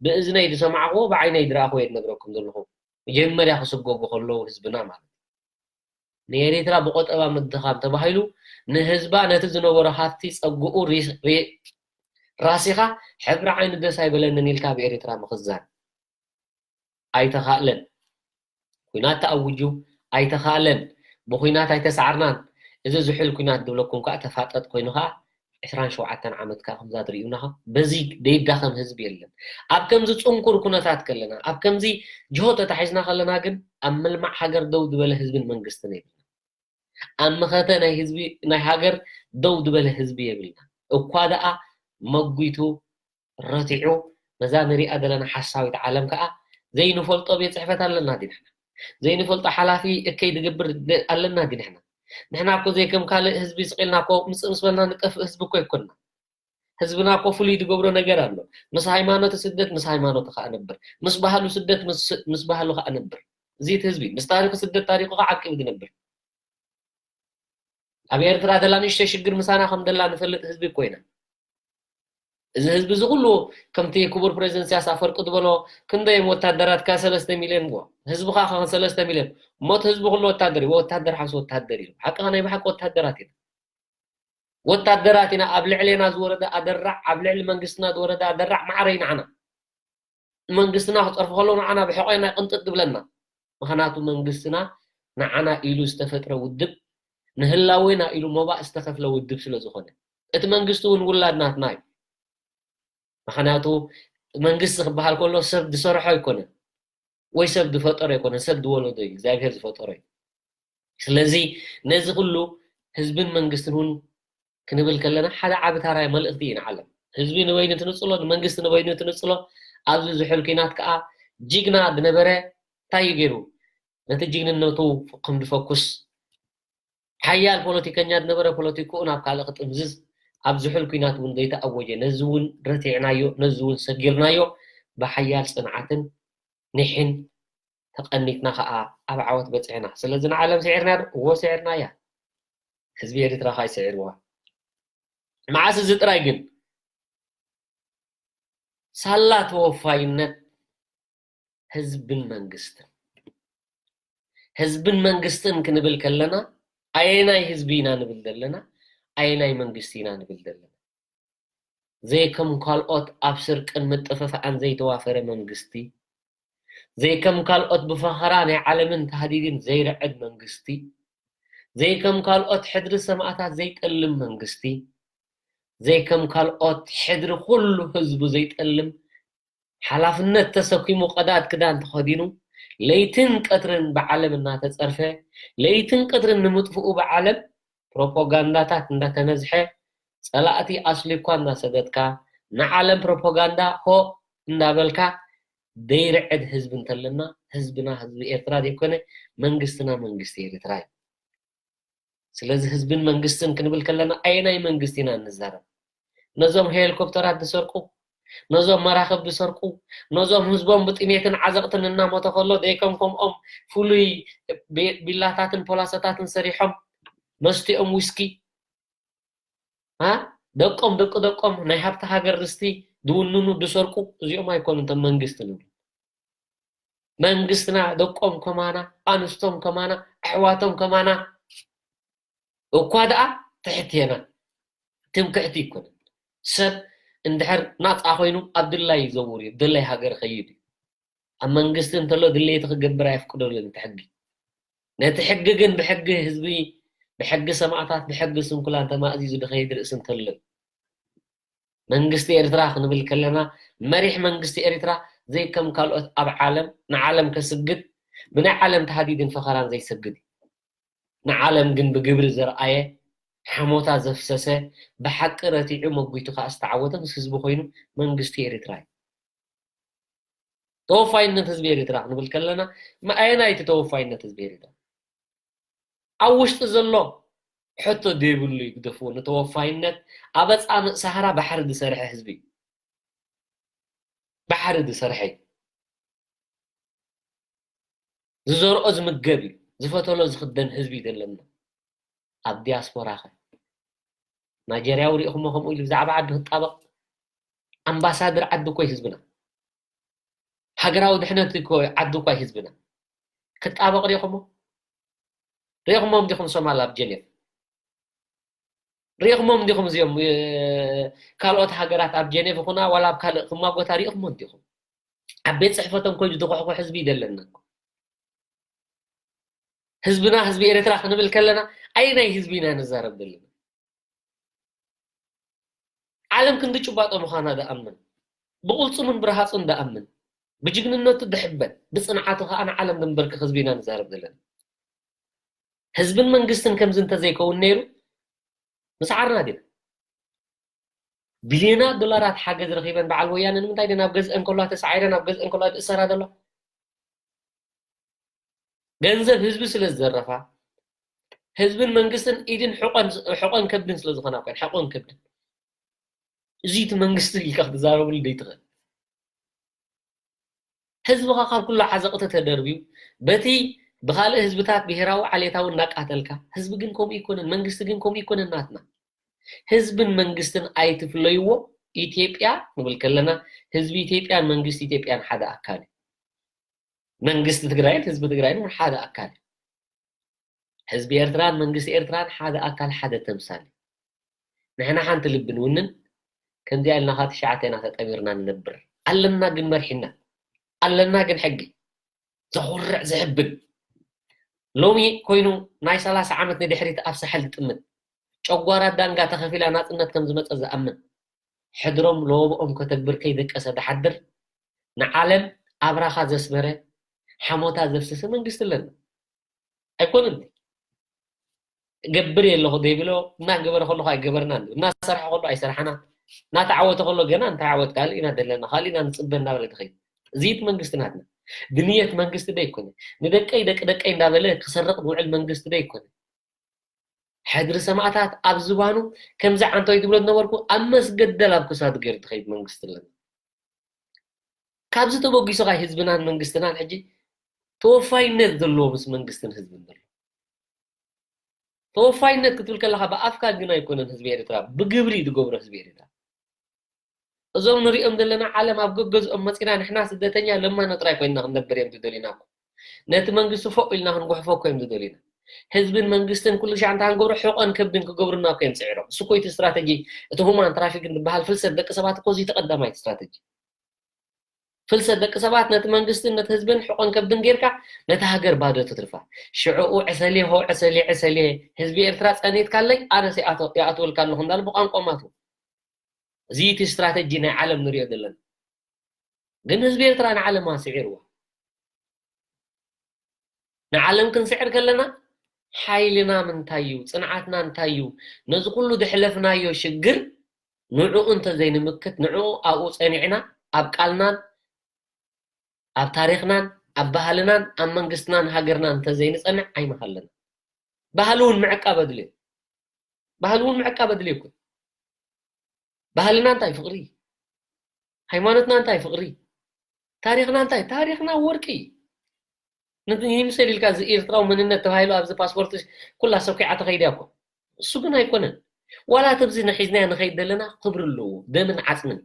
ብእዝነይ ዝሰማዕክዎ ብዓይነይ ዝረኣኽዎ እየ ዝነግረኩም ዘለኹ። መጀመርያ ክስጎጉ ከለዉ ህዝብና ማለት ንኤሪትራ ብቆጠባ ምድኻም ተባሂሉ ንህዝባ ነቲ ዝነበሮ ሃፍቲ ጸግኡ ራሲኻ ሕብሪ ዓይኒ ደስ ኣይበለንን ኢልካ ኣብ ኤሪትራ ምኽዛን ኣይተኻእለን። ኩናት ተኣውጁ ኣይተኻእለን። ብኩናት ኣይተሳዕርናን። እዚ ዝሑል ኩናት ዝብለኩም ከዓ ተፋጠጥ ኮይኑ ከዓ ዕስራን ሸውዓተን ዓመት ከኣ ከምዛ ትርእዩና በዚ ደይዳኸም ህዝቢ የለን። ኣብ ከምዚ ጽንኩር ኩነታት ከለና፣ ኣብ ከምዚ ጅሆ ተታሒዝና ከለና ግን ኣብ ምልማዕ ሃገር ደው ዝበለ ህዝብን መንግስትን የብልና። ኣብ መኸተ ናይ ህዝቢ ናይ ሃገር ደው ዝበለ ህዝቢ የብልና። እኳ ደኣ መጒቱ ረቲዑ ነዛ ንሪኣ ዘለና ሓሳዊት ዓለም ከኣ ዘይንፈልጦ ቤት ጽሕፈት ኣለና ድንሕና? ዘይንፈልጦ ሓላፊ እከይ ድገብር ኣለና ድንሕና? ንሕና እኮ ዘይከም ካልእ ህዝቢ ስቕ ኢልና እኮ ምጽእ ምስ በልና ንጠፍእ ህዝቢ እኮ ኣይኮንና። ህዝብና እኮ ፍሉይ ዝገብሮ ነገር ኣሎ። ምስ ሃይማኖት ስደት ምስ ሃይማኖቱ ከኣ ነብር፣ ምስ ባህሉ ስደት ምስ ባህሉ ከኣ ነብር። እዚ እቲ ህዝቢ ምስ ታሪኹ ስደት ታሪኹ ከዓቂቡ ዝነብር። ኣብ ኤርትራ ደላ ንእሽተይ ሽግር ምሳና ከም ደላ ንፈልጥ ህዝቢ እኮ ኢና። እዚ ህዝቢ እዚ ኩሉ ከምቲ ክቡር ፕሬዚደንት ኢሳያስ ኣፈወርቂ ዝበሎ ክንደይ ወታደራት ከ ሰለስተ ሚልዮን እዎ ህዝቢ ከ ከ ሰለስተ ሚልዮን ሞት ህዝቢ ኩሉ ወታደር እዩ። ወታደር ሓንስ ወታደር እዩ። ሓቅኻ ናይ ብሓቂ ወታደራት ኢና። ወታደራት ኢና። ኣብ ልዕሌና ዝወረደ ኣደራዕ፣ ኣብ ልዕሊ መንግስትና ዝወረደ ኣደራዕ ማዕረ እዩ ንዓና። መንግስትና ክጸርፉ ከለዉ ንዓና ብሕቖና ቅንጥጥ ዝብለና። ምኽንያቱ መንግስትና ንዓና ኢሉ ዝተፈጥረ ውድብ፣ ንህላዌና ኢሉ ሞባእ ዝተኸፍለ ውድብ ስለ ዝኾነ። እቲ መንግስቲ እውን ውላድ ናትና እዩ። ምኽንያቱ መንግስቲ ክበሃል ከሎ ሰብ ዝሰርሖ ኣይኮነን። ወይ ሰብ ዝፈጠሮ ኣይኮነን፣ ሰብ ዝወለዶ እዩ፣ እግዚኣብሔር ዝፈጠሮ እዩ። ስለዚ ነዚ ኩሉ ህዝብን መንግስትን እውን ክንብል ከለና ሓደ ዓቢ ታራይ መልእኽቲ እዩ ንዓለም። ህዝቢ ንበይኑ ትንጽሎ፣ ንመንግስቲ ንበይኑ ትንጽሎ። ኣብዚ ዝሑል ኲናት ከኣ ጅግና ዝነበረ እንታይ እዩ ገይሩ? ነቲ ጅግንነቱ ከም ዝፈኩስ ሓያል ፖለቲከኛ ዝነበረ ፖለቲክኡ ናብ ካልእ ክጥምዝዝ ኣብ ዝሑል ኲናት እውን ዘይተኣወጀ። ነዚ እውን ረቲዕናዮ፣ ነዚ እውን ሰጊርናዮ። ብሓያል ጽንዓትን ኒሕን ተቐኒትና ኸኣ ኣብ ዓወት በጺሕና። ስለዚ ንዓለም ስዒርና ዶ? እወ ስዒርናያ። ህዝቢ ኤርትራ ኸኣ ይስዒርዋ። መዓስ እዚ ጥራይ ግን ሳላ ተወፋይነት ህዝብን መንግስትን። ህዝብን መንግስትን ክንብል ከለና ኣየናይ ህዝቢ ኢና ንብል ዘለና? ኣየናይ መንግስቲ ኢና ንብል ዘለና? ዘይከም ካልኦት ኣብ ስርቅን ምጥፍፋእን ዘይተዋፈረ መንግስቲ፣ ዘይከም ካልኦት ብፈኸራ ናይ ዓለምን ታህዲድን ዘይርዕድ መንግስቲ፣ ዘይከም ካልኦት ሕድሪ ሰማእታት ዘይጠልም መንግስቲ፣ ዘይከም ካልኦት ሕድሪ ኩሉ ህዝቡ ዘይጠልም ሓላፍነት ተሰኪሙ ቀዳድ ክዳን ተኸዲኑ ለይትን ቀትርን ብዓለም እናተጸርፈ ለይትን ቀትርን ንምጥፍኡ ብዓለም ፕሮፓጋንዳታት እንዳተነዝሐ ጸላእቲ ኣስሊ እኳ እንዳሰገድካ ንዓለም ፕሮፓጋንዳ ሆ እንዳበልካ ዘይርዕድ ህዝቢ እንተለና ህዝብና ህዝቢ ኤርትራ ዘይኮነ መንግስትና መንግስቲ ኤርትራ እዩ። ስለዚ ህዝብን መንግስትን ክንብል ከለና ኣየናይ መንግስቲ ኢና እንዛረብ? ነዞም ሄሊኮፕተራት ዝሰርቁ፣ ነዞም መራኽብ ዝሰርቁ፣ ነዞም ህዝቦም ብጥሜትን ዓዘቕትን እናሞተ ከሎ ዘይከም ከምኦም ፍሉይ ቢላታትን ፖላሰታትን ሰሪሖም መስትኦም ዊስኪ ደቆም ደቂ ደቆም ናይ ሃብቲ ሃገር ርስቲ ዝውንኑ ዝሰርቁ እዚኦም ኣይኮኑ እቶም መንግስቲ ንብሉ። መንግስትና ደቆም ከማና ኣንስቶም ከማና ኣሕዋቶም ከማና እኳ ደኣ ትሕት የና ትምክሕቲ ይኮነ ሰብ እንድሕር ናፃ ኮይኑ ኣብ ድላይ ይዘውር እዩ ድላይ ሃገር ኸይድ እዩ ኣብ መንግስቲ እንተሎ ድሌቲ ክገብር ኣየፍቅደሉን እቲ ሕጊ ነቲ ሕጊ ግን ብሕጊ ህዝቢ ብሕጊ ሰማእታት ብሕጊ ስንኩላን ተማእዚዙ ድኸይድ ርእሲ እንተሎ መንግስቲ ኤርትራ ክንብል ከለና መሪሕ መንግስቲ ኤርትራ ዘይከም ካልኦት ኣብ ዓለም ንዓለም ከስግድ ብናይ ዓለም ተሃዲድን ፈኸራን ዘይሰግድ እዩ ንዓለም ግን ብግብሪ ዘርኣየ ሓሞታ ዘፍሰሰ ብሓቂ ረቲዑ መጒቱ ከዓ ዝተዓወተ ምስ ህዝቢ ኮይኑ መንግስቲ ኤርትራ እዩ ተወፋይነት ህዝቢ ኤርትራ ክንብል ከለና ኣየናይ እቲ ተወፋይነት ህዝቢ ኤርትራ ኣብ ውሽጢ ዘሎ ሕቶ ዘይብሉ እዩ ግደፍዎ ንተወፋይነት ኣብ ኣፃምእ ሳህራ ባሕሪ ዝሰርሐ ህዝቢ እዩ ባሕሪ ዝሰርሐ እዩ ዝዘርኦ ዝምገብ እዩ ዝፈተሎ ዝክደን ህዝቢ እዩ ዘለና ኣብ ዲያስፖራ ከ ናይጀርያ ውሪእኹሞ ከምኡ ኢሉ ብዛዕባ ዓዲ ክጣበቕ ኣምባሳደር ዓዲ እኮ ህዝብና ሃገራዊ ድሕነት እኮ ዓዲ እኳ ህዝብና ክጣበቕ ሪእኹሞ ሪእኹሞም ዲኹም ሶማል ኣብ ጀኔቭ ሪእኹሞም ዲኹም እዚኦም ካልኦት ሃገራት ኣብ ጀኔቭ ይኹና ዋላ ኣብ ካልእ ክማጎታ ሪእኹሞ እንዲኹም ኣብ ቤት ፅሕፈቶም ኮይኑ ዝድኩሕኩ ህዝቢ ይደለና ህዝብና ህዝቢ ኤርትራ ክንብል ከለና ኣየናይ ህዝቢ ኢና ንዛረብ ዘለና ዓለም ክንዲ ጭባጦ ምዃና ደኣምን፣ ብቕልጽሙን ብረሃጹን ደኣምን፣ ብጅግንነቱ ድሕበን፣ ብጽንዓቱ ከኣ ንዓለም ድንበርክኽ ህዝቢ ኢና ንዛረብ ዘለና። ህዝብን መንግስትን ከምዚ እንተዘይከውን ነይሩ፣ ምሰዓርና ዲና። ቢልዮናት ዶላራት ሓገዝ ረኺበን በዓል ወያነ ንምንታይ ደን ኣብ ገዝአን ከለዋ ተሳዒረን ኣብ ገዝአን ከለዋ ዝእሰራ ዘሎ? ገንዘብ ህዝቢ ስለ ዝዘረፋ፣ ህዝብን መንግስትን ኢድን ሕቆን ሕቆን ከብድን ስለ ዝኾና እኮ ሕቆን ከብድን። እዚ እቲ መንግስቲ ኢልካ ክትዛረብሉ ደይትኽእል። ህዝብኻ ካብ ኩሉ ዓዘቕቲ ተደርብዩ በቲ ብኻልእ ህዝብታት ብሄራዊ ዓሌታዊ እናቃተልካ፣ ህዝቢ ግን ከምኡ ይኮነን፣ መንግስቲ ግን ከምኡ ይኮነን ናትና። ህዝብን መንግስትን ኣይትፍለይዎ። ኢትዮጵያ ንብል ከለና ህዝቢ ኢትዮጵያን መንግስቲ ኢትዮጵያን ሓደ ኣካል እዩ። መንግስቲ ትግራይን ህዝቢ ትግራይን እውን ሓደ ኣካል እዩ። ህዝቢ ኤርትራን መንግስቲ ኤርትራን ሓደ ኣካል ሓደ ተምሳል እዩ። ንሕና ሓንቲ ልቢ ንውንን ከምዚኣ ኢልና ኻ ትሽዓተ ኢና ተጠሚርና ንነብር ኣለና ግን መርሒና ኣለና ግን ሕጊ ዘኹርዕ ዘሕብን ሎሚ ኮይኑ ናይ ሰላሳ ዓመት ንድሕሪት ኣብ ሳሕል ዝጥምት ጨጓራ ዳንጋ ተኸፊላ ናጽነት ከም ዝመጸ ዝኣምን ሕድሮም ለወብኦም ከተግብር ከይደቀሰ ዝሓድር ንዓለም ኣብራኻ ዘስመረ ሓሞታ ዘፍሰሰ መንግስቲ ኣለና ኣይኮነን እገብር የለኹ ዘይብሎ እናገበረ ከለኹ ኣይገበርናን እናሰርሐ ከሎ ኣይሰርሓና እናተዓወተ ከሎ ገና እንታይ ዓወት ካልእ ኢና ዘለና ካልእ ኢና ንፅበ እናበለ ትኸይድ እዚ እቲ መንግስቲ ናትና ብንየት መንግስቲ ዶ ይኮነ ንደቀይ ደቂ ደቀይ እንዳበለ ክሰርቕ ዝውዕል መንግስቲ ዶ ይኮነ ሕድሪ ሰማእታት ኣብ ዝባኑ ከምዚ ዓንተወይ ትብሎ ዝነበርኩ ኣብ መስገደል ኣብ ክሳዱ ገይሩ ትኸይድ መንግስቲ ኣለና ካብዚ ተበጊሱ ኻይ ህዝብናን መንግስትናን ሕጂ ተወፋይነት ዘለዎ ምስ መንግስትን ህዝብን ዘሎ ተወፋይነት ክትብል ከለካ ብኣፍካ ግን ኣይኮነን ህዝቢ ኤርትራ ብግብሪ ዝገብሮ ህዝቢ ኤርትራ እዞም ንሪኦም ዘለና ዓለም ኣብ ገገዝኦም መፂና ንሕና ስደተኛ ለማኖ ጥራይ ኮይንና ክንነብር እዮም ዝደልዩና እኮ ነቲ መንግስቲ ፎቅ ኢልና ክንጉሕፎ እኮ እዮም ዝደልዩና ህዝብን መንግስትን ኩሉ ሻዕ እንታይ ክንገብሮ ሕቆን ከብድን ክገብሩና እኮ እዮም ፅዒሮም እሱ እኮ እቲ ስትራተጂ እቲ ሁማን ትራፊክን ዝበሃል ፍልሰት ደቂ ሰባት እኮ እዚ ተቀዳማይ ስትራተጂ ፍልሰት ደቂ ሰባት ነቲ መንግስትን ነቲ ህዝብን ሕቆን ከብድን ጌርካ ነቲ ሃገር ባዶ ትትርፋ ሽዕኡ ዕሰልየ ሆ ዕሰልየ ዕሰልየ ህዝቢ ኤርትራ ጸኒትካለይ ኣነስ ይኣትወልካ ኣለኹ እንዳሉ ብቋንቋ ማቱ እዚ እቲ ስትራተጂ ናይ ዓለም ንሪኦ ዘለና ግን ህዝቢ ኤርትራ ንዓለም ኣስዒርዋ ንዓለም ክንስዕር ከለና ሓይልና ምንታይ እዩ? ፅንዓትና እንታይ እዩ? ነዚ ኩሉ ዘሕለፍናዮ ሽግር ንዕኡ እንተዘይንምክት ንዕኡ ኣብኡ ፀኒዕና ኣብ ቃልናን ኣብ ታሪኽናን ኣብ ባህልናን ኣብ መንግስትናን ሃገርናን እንተዘይንፀንዕ ኣይምሃለና። ባህሊ እውን ምዕቃብ ኣድልዮ። ባህሊ እውን ምዕቃብ ኣድልዮ እኮ። ባህልና እንታይ ፍቕሪ ሃይማኖትና እንታይ ፍቕሪ ታሪኽና እንታይ ታሪኽና ወርቂ ይምሰል ኢልካ እዚ ኤርትራዊ መንነት ተባሂሉ ኣብዚ ፓስፖርት ኩላ ሰኪዓ ተኸይድ እኮ እሱ ግን ኣይኮነን ዋላ ተብዚ ንሒዝናዮ ንኸይድ ዘለና ክብሪ ኣለዎ ደምን ዓፅምን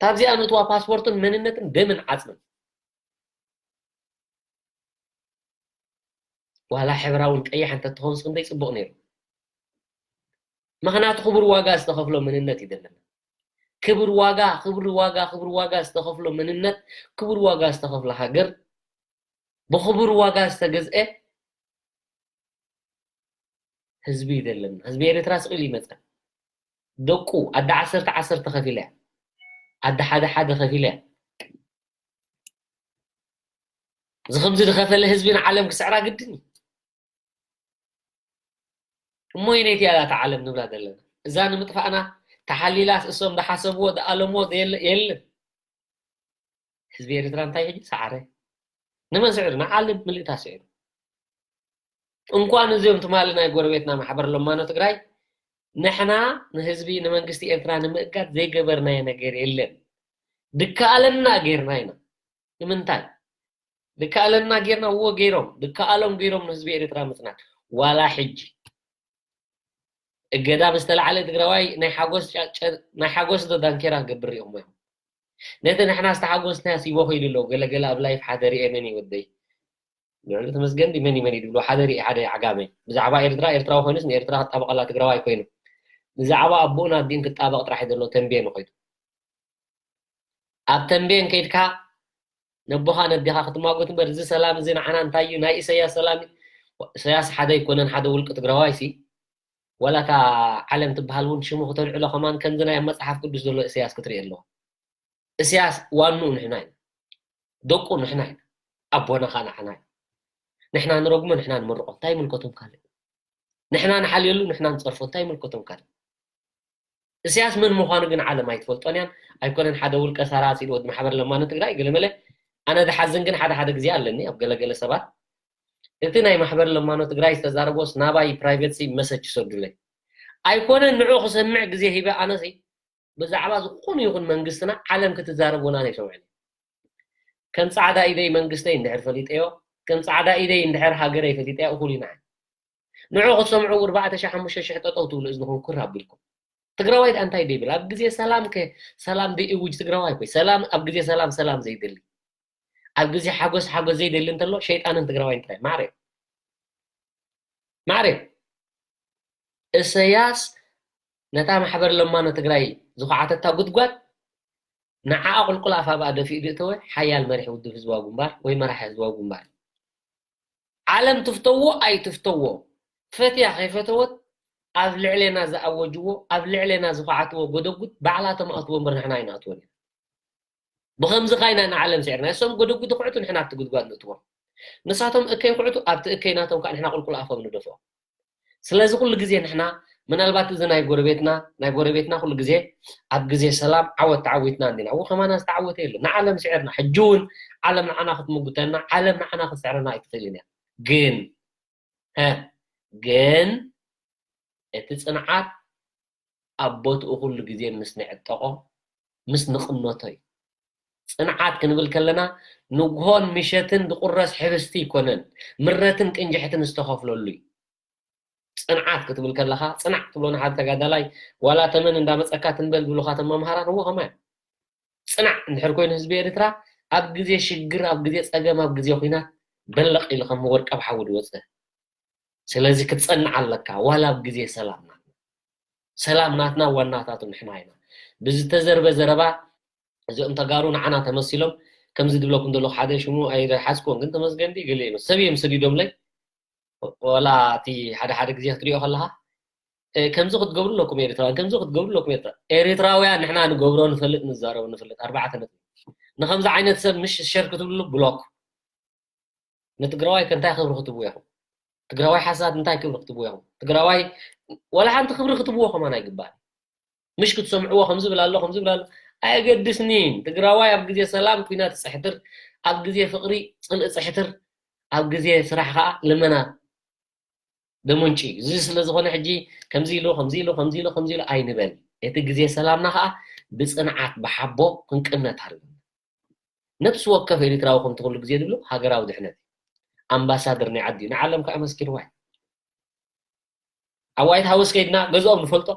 ታብዚኣ ንእትዋ ፓስፖርትን መንነትን ደምን ዓፅምን ዋላ ሕብራ እውን ቀያሕ እንተትኸውንስ ክንደይ ፅቡቕ ነይሩ። ምኽንያቱ ክቡር ዋጋ ዝተኸፍሎ መንነት እዩ ዘለና። ክቡር ዋጋ፣ ክቡር ዋጋ፣ ክቡር ዋጋ ዝተኸፍሎ መንነት፣ ክቡር ዋጋ ዝተኸፍሎ ሃገር፣ ብክቡር ዋጋ ዝተገዝአ ህዝቢ እዩ ዘለና። ህዝቢ ኤርትራ ስቕ ኢሉ ይመፀ። ደቁ ኣደ ዓሰርተ ዓሰርተ ከፊላ እያ። ኣደ ሓደ ሓደ ከፊላ እያ። እዚ ከምዚ ዝኸፈለ ህዝቢ ንዓለም ክስዕራ ግድን እዩ። እሞ ይነይቲ እያ እታ ዓለም ንብላ ዘለና። እዛ ንምጥፋእና ተሓሊላስ እሶም ዝሓሰብዎ ዝኣለምዎ የለን። ህዝቢ ኤርትራ እንታይ ሕጂ ሰዓረ? ንመን ስዕሩ? ንዓለም ምልእታ ስዕሩ። እንኳን እዚኦም ትማሊ ናይ ጎረቤትና ማሕበር ለማኖ ትግራይ ንሕና ንህዝቢ ንመንግስቲ ኤርትራ ንምእጋድ ዘይገበርናዮ ነገር የለን። ድከኣለና ጌርና ኢና። ንምንታይ? ድከኣለና ጌርና እዎ ገይሮም ድከኣሎም ገይሮም ንህዝቢ ኤርትራ ምፅናት ዋላ ሕጂ እገዳ ብዝተላዓለ ትግራዋይ ናይ ሓጎስ ጫ- ጫ- ናይ ሓጎስ ዶ ዳንኬራ ክገብር ሪኦም እዮም ነቲ ንሕና ዝተሓጎስናዮ ሲቦ ከይዱ ኣለዉ ገለገለ ኣብ ላይፍ ሓደ ሪኤ መን እዩ ወደይ ልዕሊ ተመስገን ድዩ መን እዩ መን እዩ ዝብሉ ሓደ ሪኤ ሓደ ዓጋመ ብዛዕባ ኤርትራ ኤርትራዊ ኮይኑስ ንኤርትራ ክጣበቀላ ትግራዋይ ኮይኑ ብዛዕባ ኣቦኡን ኣዲኡን ክጣበቅ ጥራሕ እዩ ዘለዎ ተንቤን ኮይኑ ኣብ ተንቤን ከይድካ ነቦኻ ነዴኻ ክትማጎት እምበር እዚ ሰላም እዚ ንዓና እንታይ እዩ ናይ ኢሰያስ ሰላም እዩ ኢሰያስ ሓደ ኣይኮነን ሓደ ውልቂ ትግራዋይ ሲ ዋላ እታ ዓለም ትበሃል እውን ሽሙ ክተልዕሎ ከማን ከምዚ ናይ ኣብ መጽሓፍ ቅዱስ ዘሎ እስያስ ክትርኢ ኣለዎ። እስያስ ዋንኡ ንሕና ኢና፣ ደቁ ንሕና ኢና፣ ኣቦና ኸዓ ንዓና እዩ። ንሕና ንረግሞ፣ ንሕና ንመርቆ፣ እንታይ ይምልከቶም ካልእ? ንሕና ንሓልየሉ፣ ንሕና ንጸርፎ፣ እንታይ ይምልከቶም ካልእ? እስያስ መን ምዃኑ ግን ዓለም ኣይትፈልጦን እያን። ኣይኮነን ሓደ ውልቀ ሰራጺ ወዲ ማሕበር ለማኖ ትግራይ ገለመለ። ኣነ ዝሓዝን ግን ሓደ ሓደ ግዜ ኣለኒ ኣብ ገለገለ ሰባት፣ እቲ ናይ ማሕበር ለማኖ ትግራይ ዝተዛረቦስ ናባይ ፕራይቬት ሲ መሰጅ ይሰዱለይ። ኣይኮነን ንዑ ክሰምዕ ግዜ ሂበ ኣነሲ ብዛዕባ ዝኾነ ይኹን መንግስትና ዓለም ክትዛረብ ወላ ኣይሰምዕን። ከም ጻዕዳ ኢደይ መንግስተይ እንድሕር ፈሊጠዮ፣ ከም ጻዕዳ ኢደይ እንድሕር ሃገረይ ፈሊጠያ እኹል ኢና። ንዑ ክትሰምዑ ኣርባዕተ ሺሕ ሓሙሽተ ሺሕ ጠጠው ትብሉ እዝንኹም ኩር ኣቢልኩም። ትግራዋይ ደኣ እንታይ ደይብል? ኣብ ግዜ ሰላም ከ ሰላም ደይእውጅ ትግራዋይ ኮይ። ሰላም ኣብ ግዜ ሰላም ሰላም ዘይደሊ፣ ኣብ ግዜ ሓጎስ ሓጎስ ዘይደሊ እንተሎ ሸይጣንን ትግራዋይን ጥራይ። ማዕረ ማዕረ እሰያስ ነታ ማሕበር ለማኖ ትግራይ ዝኹዓተታ ጉድጓድ ንዓኣ ቁልቁል ኣፋ ብኣ ደፊኡ ዝእተወ ሓያል መሪሒ ውድብ ህዝባዊ ግንባር ወይ መራሒ ህዝባዊ ግንባር። ዓለም ትፍተዎ ኣይትፍተዎ፣ ፈትያ ከይፈተወት ኣብ ልዕሌና ዝኣወጅዎ፣ ኣብ ልዕሌና ዝኹዓትዎ ጎደጉድ ባዕላቶም ኣእትዎ እምበር ንሕና ኣይንኣትዎን ኢና። ብኸምዚ ኻይና ንዓለም ስዒርና። እሶም ጎደጉድ ይኹዕቱ፣ ንሕና ኣብቲ ጉድጓድ ንእትዎም። ንሳቶም እከይ ይኹዕቱ፣ ኣብቲ እከይ ናቶም ከዓ ንሕና ቁልቁል ኣፎም ንደፍኦም። ስለዚ ኩሉ ግዜ ንሕና ምናልባት እዚ ናይ ጎረቤትና ናይ ጎረቤትና ኩሉ ግዜ ኣብ ግዜ ሰላም ዓወት ተዓዊትና እንዲና። እዎ ከማና ዝተዓወተ የለን። ንዓለም ስዒርና፣ ሕጂ እውን ዓለም ንዓና ክትምጉተና፣ ዓለም ንዓና ክትስዕረና ኣይትኽእልን እያ። ግን ሀ ግን እቲ ጽንዓት ኣብ ቦትኡ ኩሉ ግዜ ምስ ንዕጠቖ ምስ ንቕነቶ እዩ። ጽንዓት ክንብል ከለና ንግሆን ምሸትን ዝቑረስ ሕብስቲ ኣይኮነን፣ ምረትን ቅንጅሕትን ዝተኸፍለሉ እዩ። ጽንዓት ክትብል ከለኻ ጽናዕ ትብሎ ንሓደ ተጋዳላይ ዋላ ተመን እንዳመጸካ ትንበል ዝብሉኻ ተመምሃራን እዎ ከማይ ጽናዕ እንድሕር ኮይኑ ህዝቢ ኤርትራ ኣብ ግዜ ሽግር ኣብ ግዜ ጸገም ኣብ ግዜ ኹናት በለቕ ኢሉ ከም ወርቂ ኣብ ሓዊ ዝወጸ። ስለዚ ክትጸንዕ ኣለካ ዋላ ኣብ ግዜ ሰላም ናትና። ሰላም ናትና ዋናታቱ ንሕና ኢና። ብዝተዘርበ ዘረባ እዚኦም ተጋሩ ንዓና ተመሲሎም ከምዚ ድብለኩም ዘለኹ ሓደ ሽሙ ኣይሓዝኩዎን ግን ተመስገን ድዩ ገለ ይመስል ሰብ እዮም ሰዲዶምለይ። ወላ እቲ ሓደ ሓደ ግዜ ክትሪኦ ከለኻ ከምዚ ክትገብሩ ኣለኩም ኤርትራውያን ከምዚ ክትገብሩ ኣለኩም ኤርትራ ኤርትራውያን ንሕና ንገብሮ ንፈልጥ ንዛረቡ ንፈልጥ ኣርባዕተ ነጥቢ። ንከምዚ ዓይነት ሰብ ምሽ ሸር ክትብሉ ብሎክ። ንትግራዋይ ከ እንታይ ክብሪ ክትብዎ ኢኹም? ትግራዋይ ሓሳድ እንታይ ክብሪ ክትብዎ ኢኹም? ትግራዋይ ወላ ሓንቲ ክብሪ ክትብዎ ከማን ኣይግባእ። ምሽ ክትሰምዕዎ ከምዚ ብላ ኣሎ ከምዚ ብላ ኣሎ ኣየገድስኒን። ትግራዋይ ኣብ ግዜ ሰላም ኩናት ይፅሕትር፣ ኣብ ግዜ ፍቅሪ ፅልኢ ይፅሕትር፣ ኣብ ግዜ ስራሕ ከዓ ልመና ደመንጭ እዩ። እዚ ስለ ዝኾነ ሕጂ ከምዚ ኢሉ ከምዚ ኢሉ ከምዚ ኢሉ ከምዚ ኢሉ ኣይንበል። እቲ ግዜ ሰላምና ከዓ ብፅንዓት ብሓቦ ክንቅነት ኣለና። ነፍሲ ወከፍ ኤርትራዊ ከምቲ ኩሉ ግዜ ዝብሎ ሃገራዊ ድሕነት እዩ። ኣምባሳደር ናይ ዓዲ እዩ። ንዓለም ከዓ መስኪርዋ እዩ። ኣብ ዋይት ሃውስ ከይድና ገዝኦም ንፈልጦ፣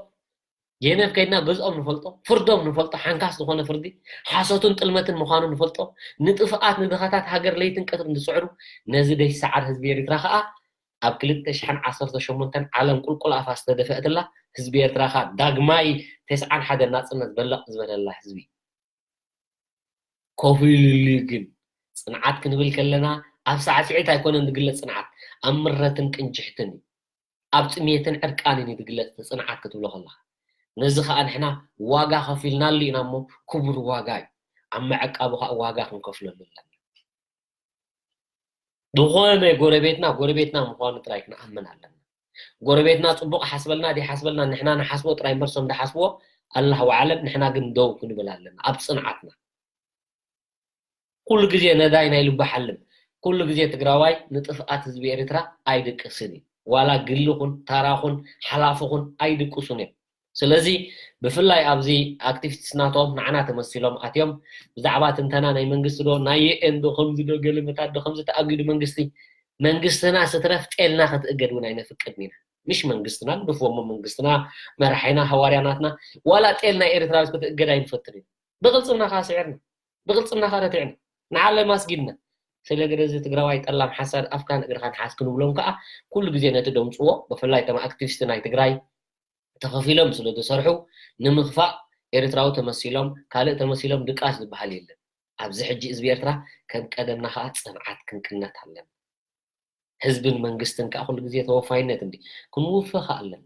ጄነቭ ከይድና ገዝኦም ንፈልጦ፣ ፍርዶም ንፈልጦ፣ ሓንካስ ዝኾነ ፍርዲ ሓሶትን ጥልመትን ምዃኑ ንፈልጦ፣ ንጥፍኣት ንድኻታት ሃገር ለይትን ቀትርን ዝፅዕሩ ነዚ ደይሰዓር ህዝቢ ኤርትራ ከዓ ኣብ ክልተ ሽሕን ዓሰርተ ሸሞንተን ዓለም ቁልቁል ኣፋ ዝተደፈአትላ ህዝቢ ኤርትራ ከዓ ዳግማይ ተስዓን ሓደን ናፅነት በለቕ ዝበለላ ህዝቢ። ኮፍ ኢሉሉ ግን ፅንዓት ክንብል ከለና ኣብ ሳዕስዒት ኣይኮነን ዝግለፅ ፅንዓት ኣብ ምረትን ቅንጭሕትን እዩ ኣብ ጥሜትን ዕርቃንን እዩ ዝግለፅ እቲ ፅንዓት ክትብሎ ከለካ ነዚ ከዓ ንሕና ዋጋ ከፊልናሉ ኢና እሞ ክቡር ዋጋ እዩ ኣብ መዕቃቡ ከዓ ዋጋ ክንከፍለሉ ኣለና ዝኾነ ጎረቤትና ጎረቤትና ምኳኑ ጥራይ ክንኣምን ኣለና ጎረቤትና ፅቡቅ ሓስበልና ዘይሓስበልና ንሕና ንሓስቦ ጥራይ እምበር ሶም ዝሓስብዎ ኣላህ ወዓለም ንሕና ግን ደው ክንብል ኣለና ኣብ ፅንዓትና ኩሉ ግዜ ነዳይ ናይ ልቢ ሓልም ኩሉ ግዜ ትግራዋይ ንጥፍኣት ህዝቢ ኤርትራ ኣይድቅስን እዩ ዋላ ግሊ ኹን ታራ ኹን ሓላፊ ኹን ኣይድቅሱን እዮም ስለዚ ብፍላይ ኣብዚ ኣክቲቪስት ናቶም ንዓና ተመሲሎም ኣትዮም ብዛዕባ ትንተና ናይ መንግስቲ ዶ ናይ ዩኤን ዶ ከምዚ ዶ ገለመታት ዶ ከምዚ ተኣጊዱ መንግስቲ መንግስትና ስትረፍ ጤልና ክትእገድ እውን ኣይነፍቅድን ኢና ምሽ መንግስትና ንድፍዎ እሞ መንግስትና መራሒና ሃዋርያ ናትና ዋላ ጤል ናይ ኤርትራዊት ክትእገድ ኣይንፈትን ኢና ብቅልፅምና ከዓ ስዒርና ብቅልፅምና ከዓ ረቲዕና ንዓለም ኣስጊድና ስለ ገለ እዚ ትግራዋይ ጠላም ሓሳድ ኣፍካን እግርኻን ሓዝ ክንብሎም ከዓ ኩሉ ግዜ ነቲ ደምፅዎ ብፍላይ እቶም ኣክቲቪስት ናይ ትግራይ ተኸፊሎም ስለ ዝሰርሑ ንምኽፋእ ኤርትራዊ ተመሲሎም ካልእ ተመሲሎም ድቃስ ዝበሃል የለን። ኣብዚ ሕጂ ህዝቢ ኤርትራ ከም ቀደምና ከኣ ጽንዓት ክንቅነት ኣለና። ህዝብን መንግስትን ከኣ ኩሉ ግዜ ተወፋይነት እንዲ ክንውፈ ከኣ ኣለና።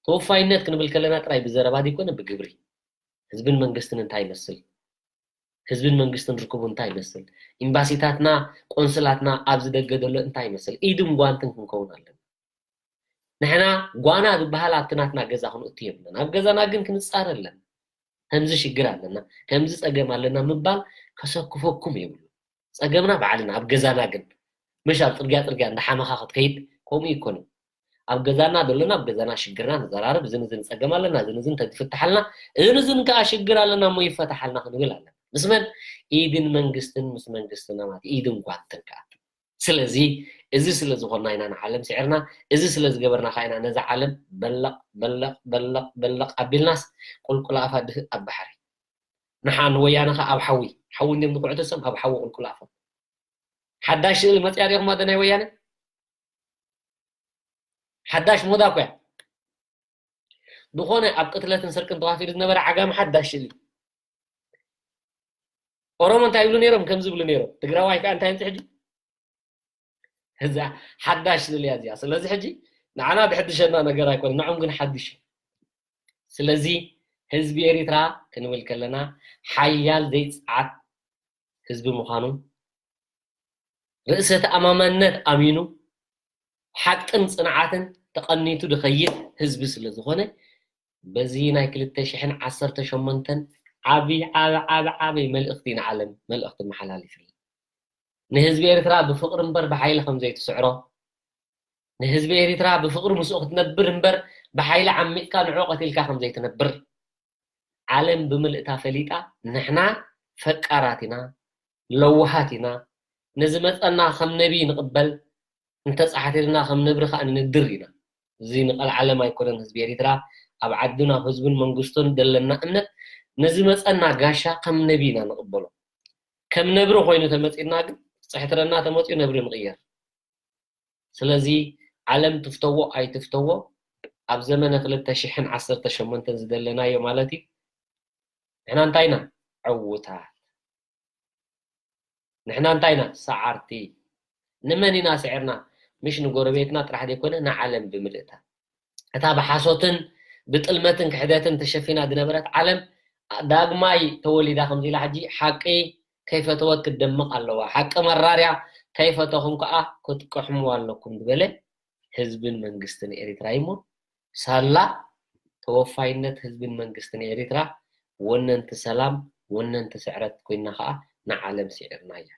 ተወፋይነት ክንብል ከለና ጥራይ ብዘረባ ዘይኮነ ብግብሪ። ህዝብን መንግስትን እንታይ ይመስል? ህዝብን መንግስትን ርክቡ እንታይ ይመስል? ኤምባሲታትና፣ ቆንስላትና ኣብዚ ደገ ዘሎ እንታይ ይመስል? ኢድን ጓንትን ክንከውን ኣለና። ንሕና ጓና ዝበሃል ኣብቲ ናትና ገዛ ክንእቱ የብልና። ኣብ ገዛና ግን ክንጻረ ኣለና። ከምዚ ሽግር ኣለና፣ ከምዚ ጸገም ኣለና ምባል ከሰክፈኩም የብሉ። ጸገምና ባዕልና ኣብ ገዛና ግን፣ ምሽ ኣብ ጽርግያ ጽርግያ እንዳሓመኻ ክትከይድ ከምኡ ይኮነ። ኣብ ገዛና ዘለና ኣብ ገዛና ሽግርና ንዘራረብ፣ እዝን እዝን ጸገም ኣለና፣ እዝን እዝን ተዝፍትሓልና፣ እዝን እዝን ከኣ ሽግር ኣለና እሞ ይፈታሓልና ክንብል ኣለና። ምስ መን? ኢድን መንግስትን፣ ምስ መንግስትና ማለት ኢድን ጓንትን ከኣ። ስለዚ እዚ ስለ ዝኾንና ኢና ንዓለም ስዒርና፣ እዚ ስለ ዝገበርና ከኣ ኢና ነዛ ዓለም በለቕ በለቕ በለቕ በለቕ ኣቢልናስ ቁልቁል ኣፋ ድህእ ኣብ ባሕሪ። ንሓ ንወያነ ከኣ ኣብ ሓዊ፣ ሓዊ እንዲም ዝኹዕቱ ሰም ኣብ ሓዊ ቁልቁል ኣፎም። ሓዳሽ ስእሊ መጽያ ዲኹም ኣደ ናይ ወያነ? ሓዳሽ ሞዳ እኮ እያ። ዝኾነ ኣብ ቅትለትን ስርቅን ተዋፊሩ ዝነበረ ዓጋመ ሓዳሽ ስእሊ። ኦሮሞ እንታይ ይብሉ ነይሮም? ከምዚ ይብሉ ነይሮም። ትግራዋይ ከኣ እንታይ ይምጽእ ሕጂ? እዛ ሓዳሽ ስእሊ እያ እዚኣ። ስለዚ ሕጂ ንዓና ድሕድሸና ነገር ኣይኮነን፣ ንዖም ግን ሓድሽ እዩ። ስለዚ ህዝቢ ኤሪትራ ክንብል ከለና ሓያል ዘይጽዓት ህዝቢ ምዃኑ፣ ርእሰ ተኣማማንነት ኣሚኑ፣ ሓቅን ጽንዓትን ተቐኒቱ ዝኸይድ ህዝቢ ስለ ዝኾነ፣ በዚ ናይ ክልተ ሽሕን ዓሰርተ ሸሞንተን ዓቢ፣ ዓቢ፣ ዓቢ፣ ዓቢ መልእኽቲ ንዓለም መልእኽቲ መሓላሊፍ። ንህዝቢ ኤርትራ ብፍቕሪ እምበር ብሓይሊ ከም ዘይትስዕሮ፣ ንህዝቢ ኤርትራ ብፍቕሪ ምስኡ ክትነብር እምበር ብሓይሊ ዓሚጽካ ንዕኡ ቀቲልካ ከም ዘይትነብር ዓለም ብምልእታ ፈሊጣ፣ ንሕና ፈቃራት ኢና፣ ለዋሃት ኢና፣ ንዝመጸና ከም ነቢ ንቕበል፣ እንተጻሓቲልና ከም ነብሪ ከኣ ንንድር ኢና። እዚ ንቐልዓለም ኣይኮነን ህዝቢ ኤርትራ፣ ኣብ ዓድን ኣብ ህዝብን መንግስቱን ዘለና እምነት ንዝመጸና ጋሻ ከም ነቢ ኢና ንቕበሎ። ከም ነብሪ ኮይኑ ተመጺና ግን፣ ጽሕትረና ተመጺኡ ነብሪ ንቕየር። ስለዚ ዓለም ትፍተዎ ኣይትፍተዎ፣ ኣብ ዘመነ ክልተ ሽሕን ዓሰርተ ሸሞንተን ዝደለናዮ ማለት እዩ፣ ንሕና እንታይ ኢና? ዕዉታት። ንሕና እንታይ ኢና? ሰዓርቲ። ንመን ኢና ስዒርና? ምሽ ንጎረቤትና ጥራሕ ዘይኮነ ንዓለም ብምልእታ። እታ ብሓሶትን ብጥልመትን ክሕደትን ተሸፊና ዝነበረት ዓለም ዳግማይ ተወሊዳ ከምዚ ኢላ ሕጂ ሓቂ ከይፈተወት ክትደምቕ ኣለዋ። ሓቂ መራርያ ከይፈተኹም ከኣ ክትቅሕምዋ ኣለኩም ዝበለ ህዝብን መንግስትን ኤሪትራ እዩ እሞ፣ ሳላ ተወፋይነት ህዝብን መንግስትን ኤሪትራ ወነንቲ ሰላም፣ ወነንቲ ስዕረት ኮይና ከኣ ንዓለም ስዒርናያ።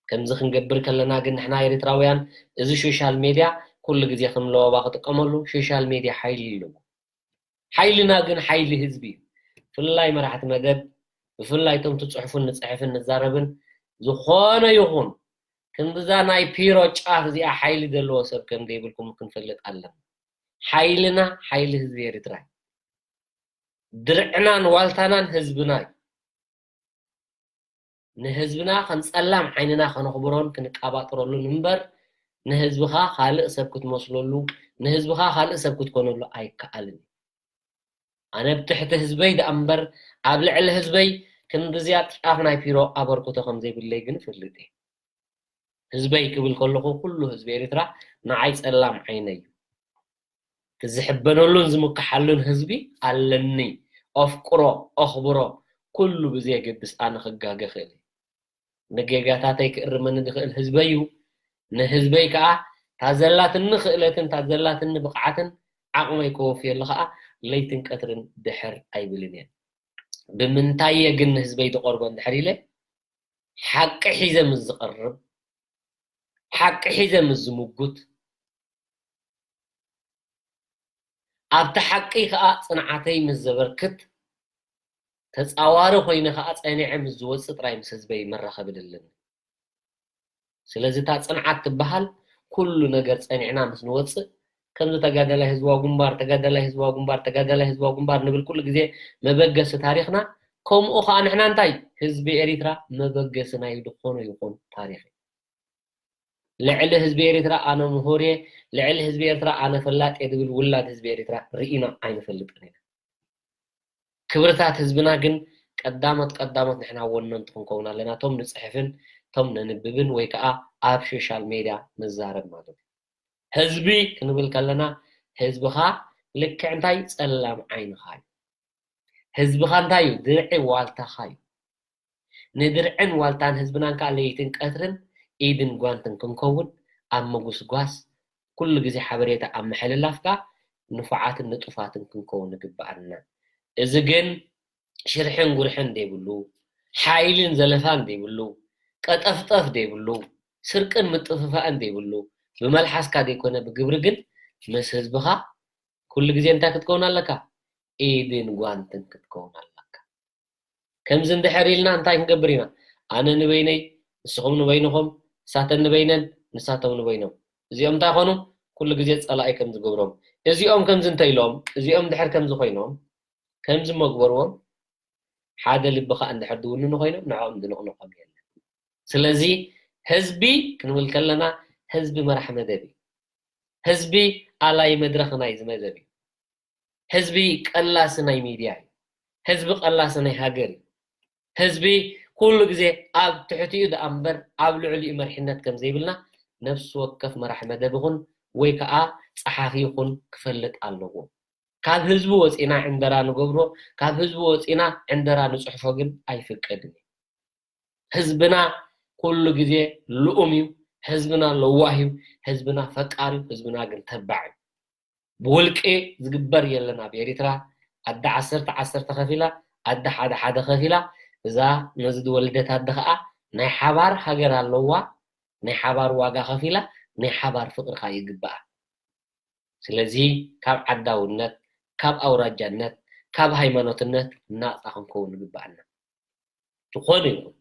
ከምዚ ክንገብር ከለና ግን ንሕና ኤሪትራውያን እዚ ሶሻል ሜድያ ኩሉ ግዜ ከም ለበባ ክጥቀመሉ፣ ሶሻል ሜድያ ሓይሊ ኣለዎ። ሓይልና ግን ሓይሊ ህዝቢ እዩ። ብፍላይ መራሕቲ መደብ፣ ብፍላይ እቶም ትጽሕፉን ንጽሕፍን ንዛረብን፣ ዝኾነ ይኹን ክንድዛ ናይ ፒሮ ጫፍ እዚኣ ሓይሊ ዘለዎ ሰብ ከም ዘይብልኩም ክንፈልጥ ኣለና። ሓይልና ሓይሊ ህዝቢ ኤርትራ እዩ። ድርዕናን ዋልታናን ህዝብና እዩ። ንህዝብና ከም ጸላም ዓይንና ከነኽብሮን ክንቃባጥረሉን እምበር፣ ንህዝብኻ ካልእ ሰብ ክትመስለሉ፣ ንህዝብኻ ካልእ ሰብ ክትኮነሉ ኣይከኣልን እዩ። ኣነ ኣብ ትሕቲ ህዝበይ ደኣ እምበር፣ ኣብ ልዕሊ ህዝበይ ክንድዚኣ ጫፍ ናይ ፒሮ ኣበርክቶ ከም ዘይብለይ ግን እፈልጥ እየ። ህዝበይ ክብል ከለኹ፣ ኩሉ ህዝቢ ኤርትራ ንዓይ ጸላም ዓይነይ እዩ። እቲ ዝሕበነሉን ዝምክሓሉን ህዝቢ ኣለኒ። ኣፍቅሮ፣ ኣኽብሮ፣ ኩሉ ብዘየገድስ ኣነ ክጋገ እኽእል እየ። ንጌጋታተይ ክእርመኒ ዝኽእል ህዝበይ እዩ። ንህዝበይ ከኣ እታ ዘላትኒ ክእለትን እታ ዘላትኒ ብቕዓትን ዓቕመይ ከወፍየሉ ከኣ ለይትን ቀትርን ድሕር ኣይብልን እየ። ብምንታይ እየ ግን ንህዝበይ ዝቐርቦ እንድሕር ኢለ፣ ሓቂ ሒዘ ምስ ዝቐርብ፣ ሓቂ ሒዘ ምስ ዝምጉት፣ ኣብቲ ሓቂ ከኣ ጽንዓተይ ምስ ዘበርክት፣ ተጻዋሪ ኮይነ ከኣ ጸኒዐ ምስ ዝወጽእ ጥራይ ምስ ህዝበይ መራኸቢ ደለኒ። ስለዚ እታ ጽንዓት ትበሃል ኩሉ ነገር ጸኒዕና ምስ ንወጽእ፣ ከምዚ ተጋዳላይ ህዝባዊ ግንባር፣ ተጋዳላይ ህዝባዊ ግንባር፣ ተጋዳላይ ህዝባዊ ግንባር ንብል ኩሉ ግዜ መበገሲ ታሪኽና፣ ከምኡ ከኣ ንሕና እንታይ ህዝቢ ኤሪትራ መበገሲ ናይ ዝኾነ ይኹን ታሪኽ እዩ። ልዕሊ ህዝቢ ኤሪትራ ኣነ ምሁር እየ፣ ልዕሊ ህዝቢ ኤርትራ ኣነ ፈላጥ እየ ዝብል ውላድ ህዝቢ ኤሪትራ ርኢና ኣይንፈልጥን ኢና። ክብርታት ህዝብና ግን ቀዳሞት ቀዳሞት ንሕና ወነንቲ ክንከውን ኣለና። እቶም ንጽሕፍን እቶም ነንብብን ወይ ከኣ ኣብ ሶሻል ሜድያ ንዛረብ ማለት እዩ። ህዝቢ ክንብል ከለና ህዝብኻ ልክዕ እንታይ? ጸላም ዓይንኻ እዩ። ህዝብኻ እንታይ እዩ? ድርዒ ዋልታኻ እዩ። ንድርዕን ዋልታን ህዝብናን ከዓ ለይትን ቀትርን ኢድን ጓንትን ክንከውን ኣብ ምጉስጓስ ኩሉ ግዜ ሓበሬታ ኣብ ምሕልላፍ ከዓ ንፉዓትን ንጡፋትን ክንከውን ይግበኣና። እዚ ግን ሽርሕን ጉርሕን ዘይብሉ፣ ሓይልን ዘለፋን ዘይብሉ፣ ቀጠፍጠፍ ዘይብሉ፣ ስርቅን ምጥፍፋእን ዘይብሉ፣ ብመልሓስካ ዘይኮነ ብግብሪ ግን ምስ ህዝብኻ ኩሉ ግዜ እንታይ ክትከውን ኣለካ? ኢድን ጓንትን ክትከውን ኣለካ። ከምዚ እንድሕር ኢልና እንታይ ክንገብር ኢና? ኣነ ንበይነይ፣ ንስኹም ንበይንኹም፣ ንሳተን ንበይነን፣ ንሳቶም ንበይኖም። እዚኦም እንታይ ኾኑ? ኩሉ ግዜ ጸላኢ ከም ዝገብሮም። እዚኦም ከምዚ እንተ ኢሎም፣ እዚኦም ድሕር ከምዚ ኮይኖም፣ ከምዚ መግበርዎም፣ ሓደ ልቢ ኸኣ እንድሕር ዝውንኑ ኮይኖም፣ ንዕኦም ዝንቕንቖም የለን። ስለዚ ህዝቢ ክንብል ከለና፣ ህዝቢ መራሕ መደብ እዩ። ህዝቢ ኣላይ መድረኽ ናይዚ መደብ እዩ። ህዝቢ ቀላሲ ናይ ሚድያ እዩ። ህዝቢ ቀላሲ ናይ ሃገር እዩ። ህዝቢ ኩሉ ግዜ ኣብ ትሕቲኡ ደኣ እምበር ኣብ ልዕሊኡ መሪሕነት ከም ዘይብልና ነፍሲ ወከፍ መራሕ መደብ ይኹን ወይ ከዓ ጸሓፊ ይኹን ክፈልጥ ኣለዎ። ካብ ህዝቢ ወፂና ዕንደራ ንገብሮ፣ ካብ ህዝቢ ወፂና ዕንደራ ንፅሕፎ ግን ኣይፍቀድን እዩ። ህዝብና ኩሉ ግዜ ልኡም እዩ። ህዝብና ለዋህ እዩ። ህዝብና ፈቃር እዩ። ህዝብና ግን ተባዕ እዩ። ብውልቂ ዝግበር የለን ኣብ ኤሪትራ። ኣደ ዓሰርተ ዓሰርተ ከፊላ፣ ኣደ ሓደ ሓደ ከፊላ፣ እዛ ነዚ ዝወለደት ኣደ ኸዓ ናይ ሓባር ሃገር ኣለዋ፣ ናይ ሓባር ዋጋ ከፊላ፣ ናይ ሓባር ፍቅሪ ኸዓ ይግበኣ። ስለዚ ካብ ዓዳውነት፣ ካብ ኣውራጃነት፣ ካብ ሃይማኖትነት ናፃ ክንከውን ይግበኣና። ዝኾነ ይኹን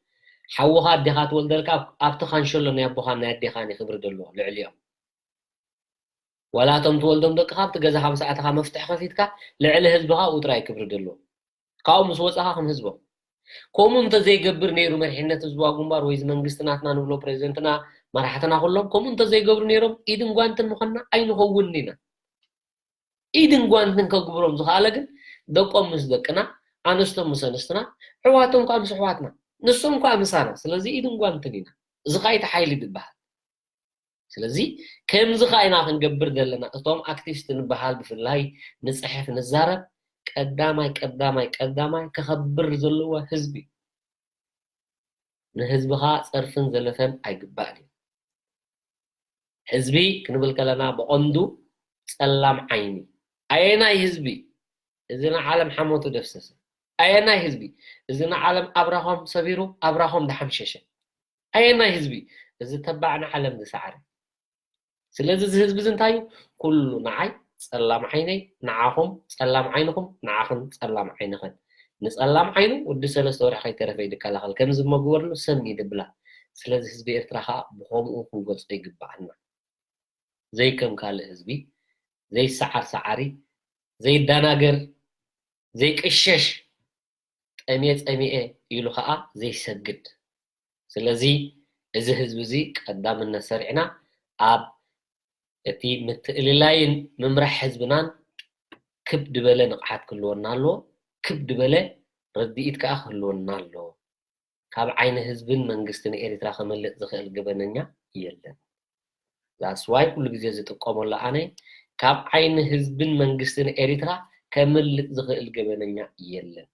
ሓውኻ ኣዴኻ ትወልደልካ ኣብቲ ካንሸሎ ናይ ኣቦኻን ናይ ኣዴኻን እዩ ክብሪ ዘለዎ ልዕሊኦም። ዋላ እቶም ትወልዶም ደቅኻ ኣብቲ ገዛኻ ምስ ኣተኻ መፍትሒ ከፊትካ ልዕሊ ህዝብኻ ኣብኡ ጥራይ ክብሪ ዘለዎ። ካብኡ ምስ ወፃኻ ከም ህዝቦም። ከምኡ እንተዘይገብር ነይሩ መሪሕነት ህዝባዊ ግንባር ወይ እዚ መንግስቲ ናትና ንብሎ ፕሬዚደንትና መራሕትና ኩሎም ከምኡ እንተዘይገብሩ ነይሮም ኢድን ጓንትን ምኾንና ኣይንኸውንን ኢና። ኢድን ጓንትን ከግብሮም ዝኸኣለ ግን ደቆም ምስ ደቅና፣ ኣንስቶም ምስ ኣንስትና፣ ኣሕዋቶም ከዓ ምስ ኣሕዋትና፣ ንሶም ከዓ ምሳና። ስለዚ ኢድን ጓንትን ኢና። እዚ ከዓ እቲ ሓይሊ ዝበሃል። ስለዚ ከምዚ ከዓ ኢና ክንገብር ዘለና። እቶም ኣክቲቪስት ንበሃል ብፍላይ ንፅሕፍ ንዛረብ ቀዳማይ ቀዳማይ ቀዳማይ ከኸብር ዘለዎ ህዝቢ እዩ። ንህዝብኻ ፀርፍን ዘለፈን ኣይግባእን እዩ። ህዝቢ ክንብል ከለና ብቐንዱ ፀላም ዓይኒ። ኣየናይ ህዝቢ? እዚ ንዓለም ሓሞቱ ደፍሰሰ። ኣየናይ ህዝቢ? እዚ ንዓለም ኣብራኾም ሰቢሩ ኣብራኾም ዝሓምሸሸ። ኣየናይ ህዝቢ? እዚ ተባዕ ንዓለም ዝሰዓረ። ስለዚ እዚ ህዝቢ እዚ እንታይ እዩ? ኩሉ ንዓይ ፀላም ዓይነይ፣ ንዓኹም ፀላም ዓይንኹም፣ ንዓኽን ፀላም ዓይንኽን። ንፀላም ዓይኑ ወዲ ሰለስተ ወርሒ ከይተረፈ እዩ ዝከላኸል። ከምዚ መግበርሉ ሰም እዩ ዝብላ። ስለዚ ህዝቢ ኤርትራ ከዓ ብኸምኡ ክንገልፆ ይግበኣና። ዘይከም ካልእ ህዝቢ ዘይሰዓር ሰዓሪ፣ ዘይደናገር፣ ዘይቅሸሽ፣ ጠምየ ጸሚኤ ኢሉ ኸኣ ዘይሰግድ። ስለዚ እዚ ህዝቢ እዚ ቀዳምነት ሰሪዕና ኣብ እቲ ምትእልላይን ምምራሕ ህዝብናን ክብ ድበለ ንቕሓት ክህልወና ኣለዎ። ክብ ድበለ ርድኢት ከኣ ክህልወና ኣለዎ። ካብ ዓይኒ ህዝብን መንግስትን ኤሪትራ ከመልጥ ዝኽእል ገበነኛ የለን። That's why ኩሉ ግዜ ዝጥቀመሉ ኣነ ካብ ዓይኒ ህዝብን መንግስትን ኤሪትራ ከምልጥ ዝኽእል ገበነኛ የለን።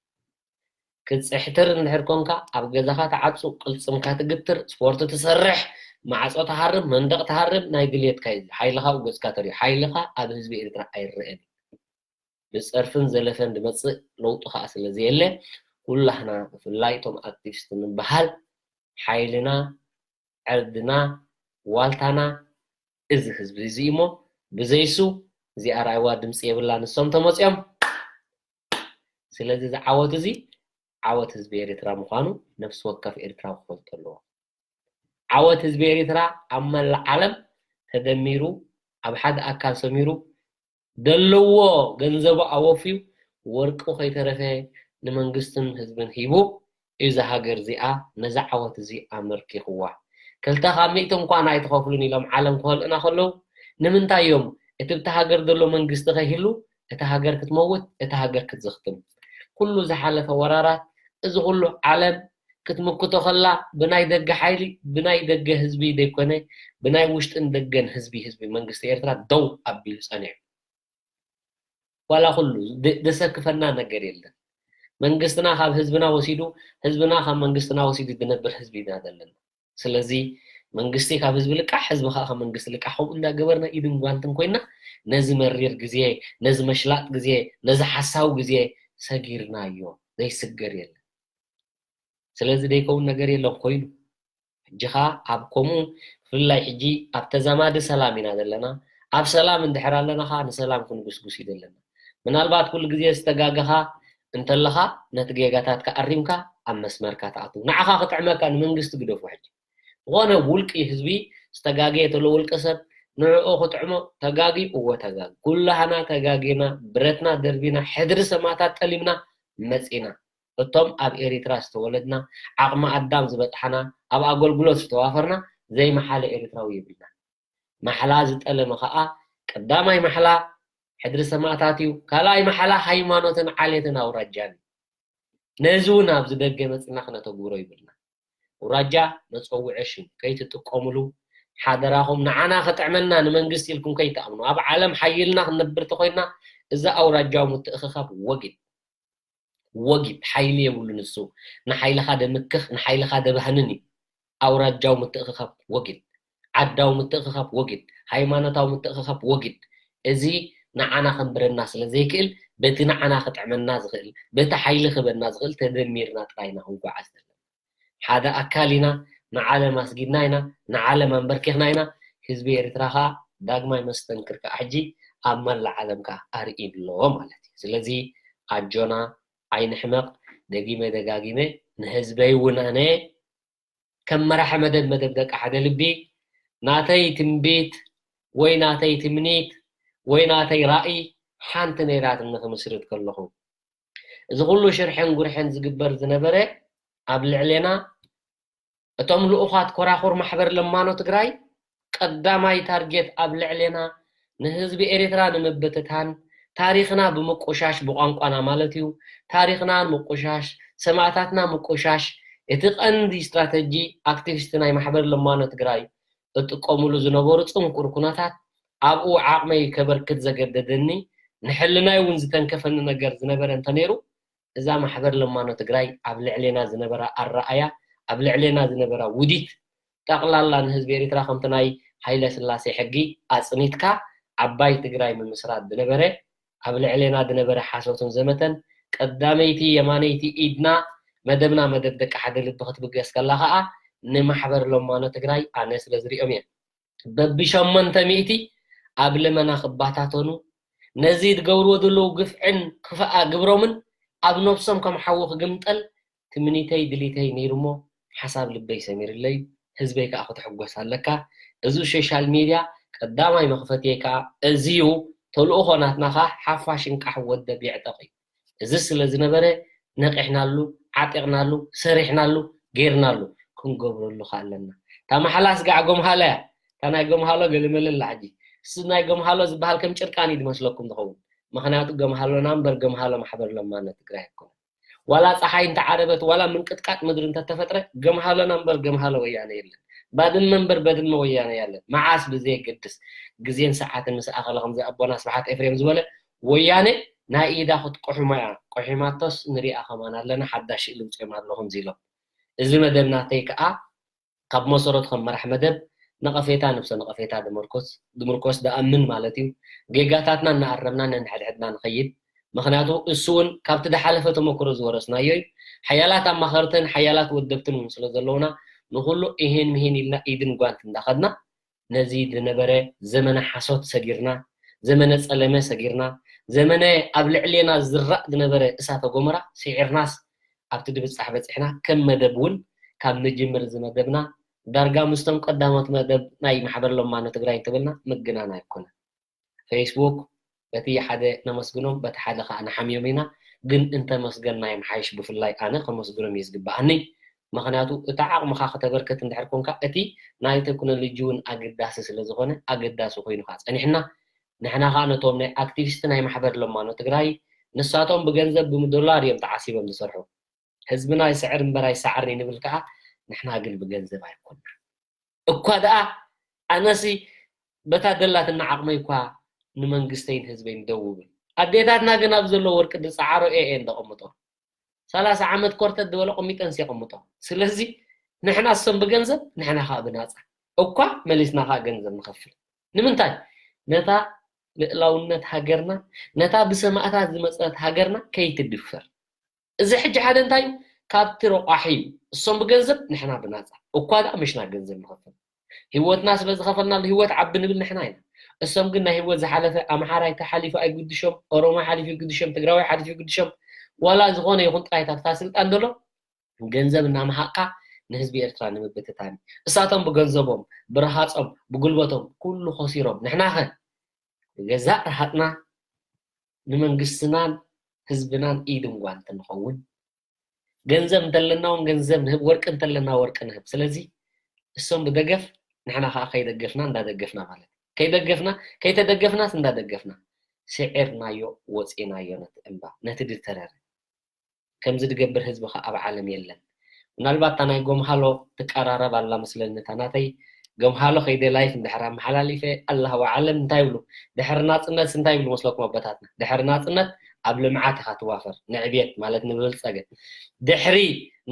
ክትጽሕትር እንድሕር ኮንካ ኣብ ገዛኻ ትዓጹ፣ ቅልጽምካ ትግትር፣ ስፖርት ትሰርሕ፣ ማዕጾ ትሃርም፣ መንደቕ ትሃርም ናይ ድልየትካ እዩ። ሓይልኻ ኣብ ገጽካ ተሪኡ። ሓይልኻ ኣብ ህዝቢ ኤሪትራ ኣይረኣን። ብጸርፍን ዘለፈን ዝመጽእ ለውጢ ኸኣ ስለ ዘየለ፣ ኩላህና ብፍላይ እቶም ኣክቲቪስት ንበሃል ሓይልና፣ ዕርድና፣ ዋልታና እዚ ህዝቢ እዚ እሞ ብዘይሱ እዚኣ ራእይዋ ድምፂ የብላ ንሶም ተመፅኦም። ስለዚ እዚ ዓወት እዚ ዓወት ህዝቢ ኤርትራ ምዃኑ ነፍሲ ወከፍ ኤርትራዊ ክፈልጦ ኣለዎ። ዓወት ህዝቢ ኤርትራ ኣብ መላእ ዓለም ተደሚሩ ኣብ ሓደ ኣካል ሰሚሩ ደለዎ ገንዘቡ ኣወፍዩ ወርቁ ከይተረፈ ንመንግስትን ህዝብን ሂቡ እዛ ሃገር እዚኣ ነዚ ዓወት እዚ ኣመርኪኽዋ። ክልተ ካብ ሚእቲ እንኳን ኣይትኸፍሉን ኢሎም ዓለም ክኸልእና ከለዉ ንምንታይ እዮም እቲ ብቲ ሃገር ዘሎ መንግስቲ ከይህሉ እታ ሃገር ክትመውት እታ ሃገር ክትዘኽትም? ኩሉ ዝሓለፈ ወራራት እዚ ኩሉ ዓለም ክትምክቶ ከላ ብናይ ደገ ሓይሊ ብናይ ደገ ህዝቢ ዘይኮነ ብናይ ውሽጥን ደገን ህዝቢ ህዝቢ መንግስቲ ኤርትራ ደው ኣቢሉ ጸኒሑ። ዋላ ኩሉ ደ- ደሰክፈና ነገር የለን። መንግስትና ካብ ህዝብና ወሲዱ፣ ህዝብና ካብ መንግስትና ወሲዱ ዝነብር ህዝቢ ኢና ዘለና። ስለዚ መንግስቲ ካብ ህዝቢ ልቃሕ፣ ህዝቢ ከዓ ካብ መንግስቲ ልቃሕ፣ ከምኡ እንዳገበርና ኢድን ጓንትን ኮይና ነዚ መሪር ግዜ፣ ነዚ መሽላጥ ግዜ፣ ነዚ ሓሳዊ ግዜ ሰጊርናዮ። ዘይስገር የለን። ስለዚ ዘይከውን ነገር የለን ኮይኑ። ሕጂ ኸዓ ኣብ ከምኡ፣ ብፍላይ ሕጂ ኣብ ተዛማዲ ሰላም ኢና ዘለና። ኣብ ሰላም እንድሕር ኣለና ኸዓ ንሰላም ክንጉስጉስ እዩ ዘለና። ምናልባት ኩሉ ግዜ ዝተጋገኻ እንተለኻ ነቲ ጌጋታትካ ኣሪምካ ኣብ መስመርካ ትኣትው። ንዓኻ ክጥዕመካ ንመንግስቲ ግደፎ። ሕጂ ዝኾነ ውልቂ ህዝቢ ዝተጋገየ ተሎ ውልቀ ሰብ ንዕኡ ክጥዕሞ ተጋጊ እዎ ተጋጊ። ኩላህና ተጋጊና ብረትና ደርቢና ሕድሪ ሰማእታት ጠሊምና መጺና። እቶም ኣብ ኤሪትራ ዝተወለድና፣ ዓቕሚ ኣዳም ዝበጽሓና፣ ኣብ ኣገልግሎት ዝተዋፈርና ዘይመሓለ ኤሪትራዊ የብልና። ማሕላ ዝጠለመ ኸኣ ቀዳማይ ማሕላ ሕድሪ ሰማእታት እዩ፣ ካልኣይ ማሕላ ሃይማኖትን ዓሌትን ኣውራጃን እዩ። ነዚ እውን ኣብዚ ደገ መጺና ክነተግብሮ ይብልና። ኣውራጃ መጸውዒ ሽም ከይትጥቀሙሉ ሓደራኹም፣ ንዓና ክጥዕመና ንመንግስቲ ኢልኩም ከይትኣምኑ። ኣብ ዓለም ሓይልና ክንነብር ተኾይንና እዚ ኣውራጃዊ ምትእኽኻብ ወጊድ ወጊድ ሓይሊ የብሉን። እሱ ንሓይልኻ ደምክኽ ንሓይልኻ ደባህንን እዩ። ኣውራጃዊ ምትእኽኻብ ወጊድ፣ ዓዳዊ ምትእኽኻብ ወጊድ፣ ሃይማኖታዊ ምትእኽኻብ ወጊድ። እዚ ንዓና ከንብረና ስለ ዘይክእል በቲ ንዓና ክጥዕመና ዝኽእል በቲ ሓይሊ ክበና ዝኽእል ተደሚርና ጥራይ ኢና ክንጓዓዝ ዘለና። ሓደ ኣካል ኢና፣ ንዓለም ኣስጊድና ኢና፣ ንዓለም ኣንበርኪኽና ኢና። ህዝቢ ኤርትራ ከዓ ዳግማይ መስተንክር ከዓ ሕጂ ኣብ መላእ ዓለም ከዓ ኣርኢ ኣሎ ማለት እዩ። ስለዚ ኣጆና ኣይንሕመቕ። ደጊመ ደጋጊመ ንህዝበይ እውን ኣነ ከም መራሒ መደብ መደብ ደቂ ሓደ ልቢ ናተይ ትንቢት ወይ ናተይ ትምኒት ወይ ናተይ ራእይ ሓንቲ ነይራትኒ ክምስርት ከለኹ እዚ ኩሉ ሽርሕን ጉርሕን ዝግበር ዝነበረ ኣብ ልዕሌና እቶም ልኡኻት ኮራኹር ማሕበር ለማኖ ትግራይ ቀዳማይ ታርጌት ኣብ ልዕሌና ንህዝቢ ኤርትራ ንምብትታን ታሪኽና ብምቁሻሽ ብቋንቋና ማለት እዩ ታሪኽና ምቁሻሽ ሰማእታትና ምቁሻሽ እቲ ቀንዲ ስትራተጂ ኣክቲቪስት ናይ ማሕበር ለማኖ ትግራይ እጥቀሙሉ ዝነበሩ ፅንኩር ኩነታት ኣብኡ ዓቕመይ ከበርክት ዘገደደኒ ንሕልናይ እውን ዝተንከፈኒ ነገር ዝነበረ እንተነይሩ እዛ ማሕበር ለማኖ ትግራይ ኣብ ልዕሌና ዝነበራ ኣረኣያ ኣብ ልዕሌና ዝነበራ ውዲት ጠቕላላ ንህዝቢ ኤርትራ ከምቲ ናይ ሃይለ ስላሴ ሕጊ ኣፅኒትካ ዓባይ ትግራይ ምምስራት ዝነበረ ኣብ ልዕሌና ዝነበረ ሓሶትን ዘመተን ቀዳመይቲ የማነይቲ ኢድና መደብና መደብ ደቂ ሓደ ልቢ ክትብገስ ከላ ከዓ ንማሕበር ለማኖ ትግራይ ኣነ ስለ ዝሪኦም እየ በብሸሞንተ ሚእቲ ኣብ ልመና ክባታተኑ ነዚ ዝገብርዎ ዘለዉ ግፍዕን ክፍኣ ግብሮምን ኣብ ነብሶም ከም ሓዊ ክግምጠል ትምኒተይ ድሊተይ ነይሩ እሞ ሓሳብ ልበይ ሰሚርለይ ህዝበይ ከዓ ክትሕጎስ ኣለካ እዚ ሶሻል ሚድያ ቀዳማይ መኽፈትየይ ከዓ እዚዩ ተልእኾ ናትና ከዓ ሓፋሽ እንቃሕ ወደብ የዕጠቕ እዩ እዚ ስለ ዝነበረ ነቒሕናሉ፣ ዓጢቕናሉ፣ ሰሪሕናሉ፣ ጌርናሉ ክንገብረሉ ከ ኣለና። እታ ማሕላ ስጋዕ ጎምሃሎ እያ። እታ ናይ ጎምሃሎ ገለመለ ኣላ ሕጂ። እሱ ናይ ጎምሃሎ ዝበሃል ከም ጭርቃን እዩ ዝመስለኩም ዝኸውን። ምኽንያቱ ገምሃሎና እምበር ገምሃሎ ማሕበር ለማኖ ትግራይ ኣይኮነን። ዋላ ፀሓይ እንተዓረበት፣ ዋላ ምንቅጥቃጥ ምድሪ እንተተፈጥረ ገምሃሎና እምበር ገምሃሎ ወያነ የለን። ባድመ እምበር በድመ ወያነ የለን። መዓስ ብዘየገድስ ግዜን ሰዓትን ምስ ኣኸለ ከምዚ ኣቦና ስብሓት ኤፍሬም ዝበለ ወያነ ናይ ኢዳ ክትቁሕሞ እያ። ቁሒማቶስ ንሪኣ ከማን ኣለና ሓዳሽ ሽእ ልውፅኦም ኣሎ ከምዚ ኢሎም። እዚ መደብ ናተይ ከዓ ካብ መሰረቱ ከም መራሕ መደብ ነቐፌታ ነብሰ ነቐፌታ ድምርኮስ ድምርኮስ ድኣምን ማለት እዩ። ጌጋታትና እናኣረምና ነንሕድሕድና ንኸይድ። ምኽንያቱ እሱ እውን ካብቲ ድሓለፈ ተመክሮ ዝወረስናዮ እዩ። ሓያላት ኣማኸርትን ሓያላት ወደብትን እውን ስለ ዘለውና ንኹሉ ኢሂን ምሂን ኢልና ኢድን ጓንት እንዳኸድና ነዚ ዝነበረ ዘመነ ሓሶት ሰጊርና፣ ዘመነ ጸለመ ሰጊርና፣ ዘመነ ኣብ ልዕሌና ዝራእ ዝነበረ እሳተ ጎመራ ስዒርናስ ኣብቲ ድብጻሕ በጺሕና። ከም መደብ እውን ካብ ንጅምር እዚ መደብና ዳርጋ ምስቶም ቀዳሞት መደብ ናይ ማሕበር ለማኖ ትግራይ እንተበልና ምግናን ኣይኮነን። ፌስቡክ በቲ ሓደ ነመስግኖም በቲ ሓደ ከዓ ንሓምዮም ኢና። ግን እንተመስገንና ይምሓይሽ። ብፍላይ ኣነ ከመስግኖም እዩ ዝግበኣኒ። ምኽንያቱ እቲ ዓቕምኻ ክተበርክት እንድሕር ኮንካ እቲ ናይ ቴክኖሎጂ እውን ኣገዳሲ ስለ ዝኾነ ኣገዳሲ ኮይኑ ከዓ ጸኒሕና። ንሕና ከዓ ነቶም ናይ ኣክቲቪስት ናይ ማሕበር ለማኖ ትግራይ ንሳቶም ብገንዘብ ብዶላር እዮም ተዓሲቦም ዝሰርሑ። ህዝብና ይስዕር እምበር ኣይሰዓርን እዩ ንብል ከዓ ንሕና ግን ብገንዘብ ኣይኮንና። እኳ ደኣ ኣነሲ በታ ደላትና ዓቕመይ እኳ ንመንግስተይን ህዝበይን ደው እብል። ኣዴታትና ግን ኣብ ዘሎ ወርቂ ዝፀዓሮ ኤኤ እንደቐምጦ፣ ሰላሳ ዓመት ኮርተት ዝበለ ቆሚጠንስ የቐምጦ። ስለዚ ንሕና እሶም ብገንዘብ፣ ንሕና ከዓ ብናፃ እኳ መሊስና ከዓ ገንዘብ ንኸፍል። ንምንታይ? ነታ ልእላውነት ሃገርና፣ ነታ ብሰማእታት ዝመፀት ሃገርና ከይትድፈር። እዚ ሕጂ ሓደ እንታይ እዩ? ካብቲ ረቋሒ እዩ። እሶም ብገንዘብ፣ ንሕና ብናፃ እኳ ደኣ ምሽና ገንዘብ ንኸፍል። ህይወትና ስለ ዝኸፈልናሉ ህይወት ዓቢ ንብል ንሕና ኢና። እሶም ግን ናይ ህይወት ዝሓለፈ ኣምሓራይ ተሓሊፉ ኣይግድሾም፣ ኦሮሞ ሓሊፉ ይግድሾም፣ ትግራዋይ ሓሊፉ ይግድሾም፣ ዋላ ዝኾነ ይኹን ጥራይ እታ ስልጣን ዘሎ ገንዘብ እናመሃቕካ ንህዝቢ ኤርትራ ንምብትታን እዩ። እሳቶም ብገንዘቦም፣ ብረሃጾም፣ ብጉልበቶም ኩሉ ከሲሮም። ንሕናኸ ብገዛእ ረሃጽና ንመንግስትናን ህዝብናን ኢድን ጓንትን ንኸውን። ገንዘብ እንተለና እውን ገንዘብ ንህብ፣ ወርቂ እንተለና ወርቂ ንህብ። ስለዚ እሶም ብደገፍ ንሕና ከዓ ከይደገፍና እንዳደገፍና ማለት እዩ። ከይደገፍና፣ ከይተደገፍናስ እንዳደገፍና ስዒርናዮ ወፂናዮ ነቲ እምባ፣ ነቲ ድተረረ። ከምዚ ዝገብር ህዝቢ ከዓ ኣብ ዓለም የለን። ምናልባት እታ ናይ ጎምሃሎ ትቀራረብ ኣላ መስለኒ፣ እታ ናተይ ጎምሃሎ ከይደ ላይፍ እንድሕር ኣመሓላሊፈ ኣላህ ወዓለም እንታይ ይብሉ? ድሕሪ ናፅነት እንታይ ይብሉ መስለኩም ኣቦታትና? ድሕሪ ናፅነት ኣብ ልምዓት ኢኻ ትዋፈር፣ ንዕብየት ማለት ንብልፀገ። ድሕሪ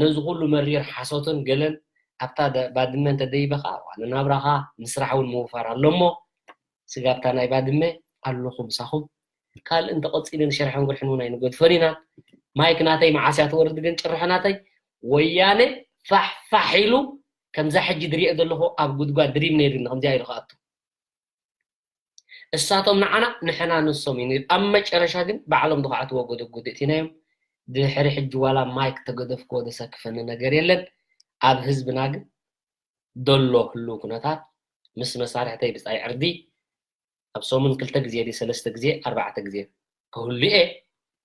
ነዚ ኩሉ መሪር ሓሶትን ገለን ኣብታ ደ-፣ ባድመ እንተደይበኻ ዋላ ናብራኻ ምስራሕ እውን ምውፋር ኣሎ እሞ ስጋብታ ናይ ባድመ ኣለኹ ምሳኹም። ካልእ እንተቐጺሉ ንሸርሕን ጉርሕን እውን ኣይንገድፎን ኢና። ማይክ ናተይ መዓስ እያ ትወርድ ግን ጭርሖ ናተይ ወያነ ፋሕ ፋሕ ኢሉ ከምዛ ሕጂ ድሪኦ ዘለኹ ኣብ ጉድጓድ ድሪም ነይሩ ከምዚኣ ኢሉ ክኣቱ። እሳቶም ንዓና ንሕና ንሶም እዩ። ኣብ መጨረሻ ግን ባዕሎም ዝኸዓትዎ ጎደጉድ እቲናዮም። ድሕሪ ሕጂ ዋላ ማይክ ተገደፍክዎ ዘሰክፈኒ ነገር የለን። ኣብ ህዝብና ግን ደሎ ህልው ኩነታት ምስ መሳርሕተይ ብጻይ ዕርዲ ኣብ ሰሙን ክልተ ግዜ ድዩ ሰለስተ ግዜ ኣርባዕተ ግዜ ክህሉ እየ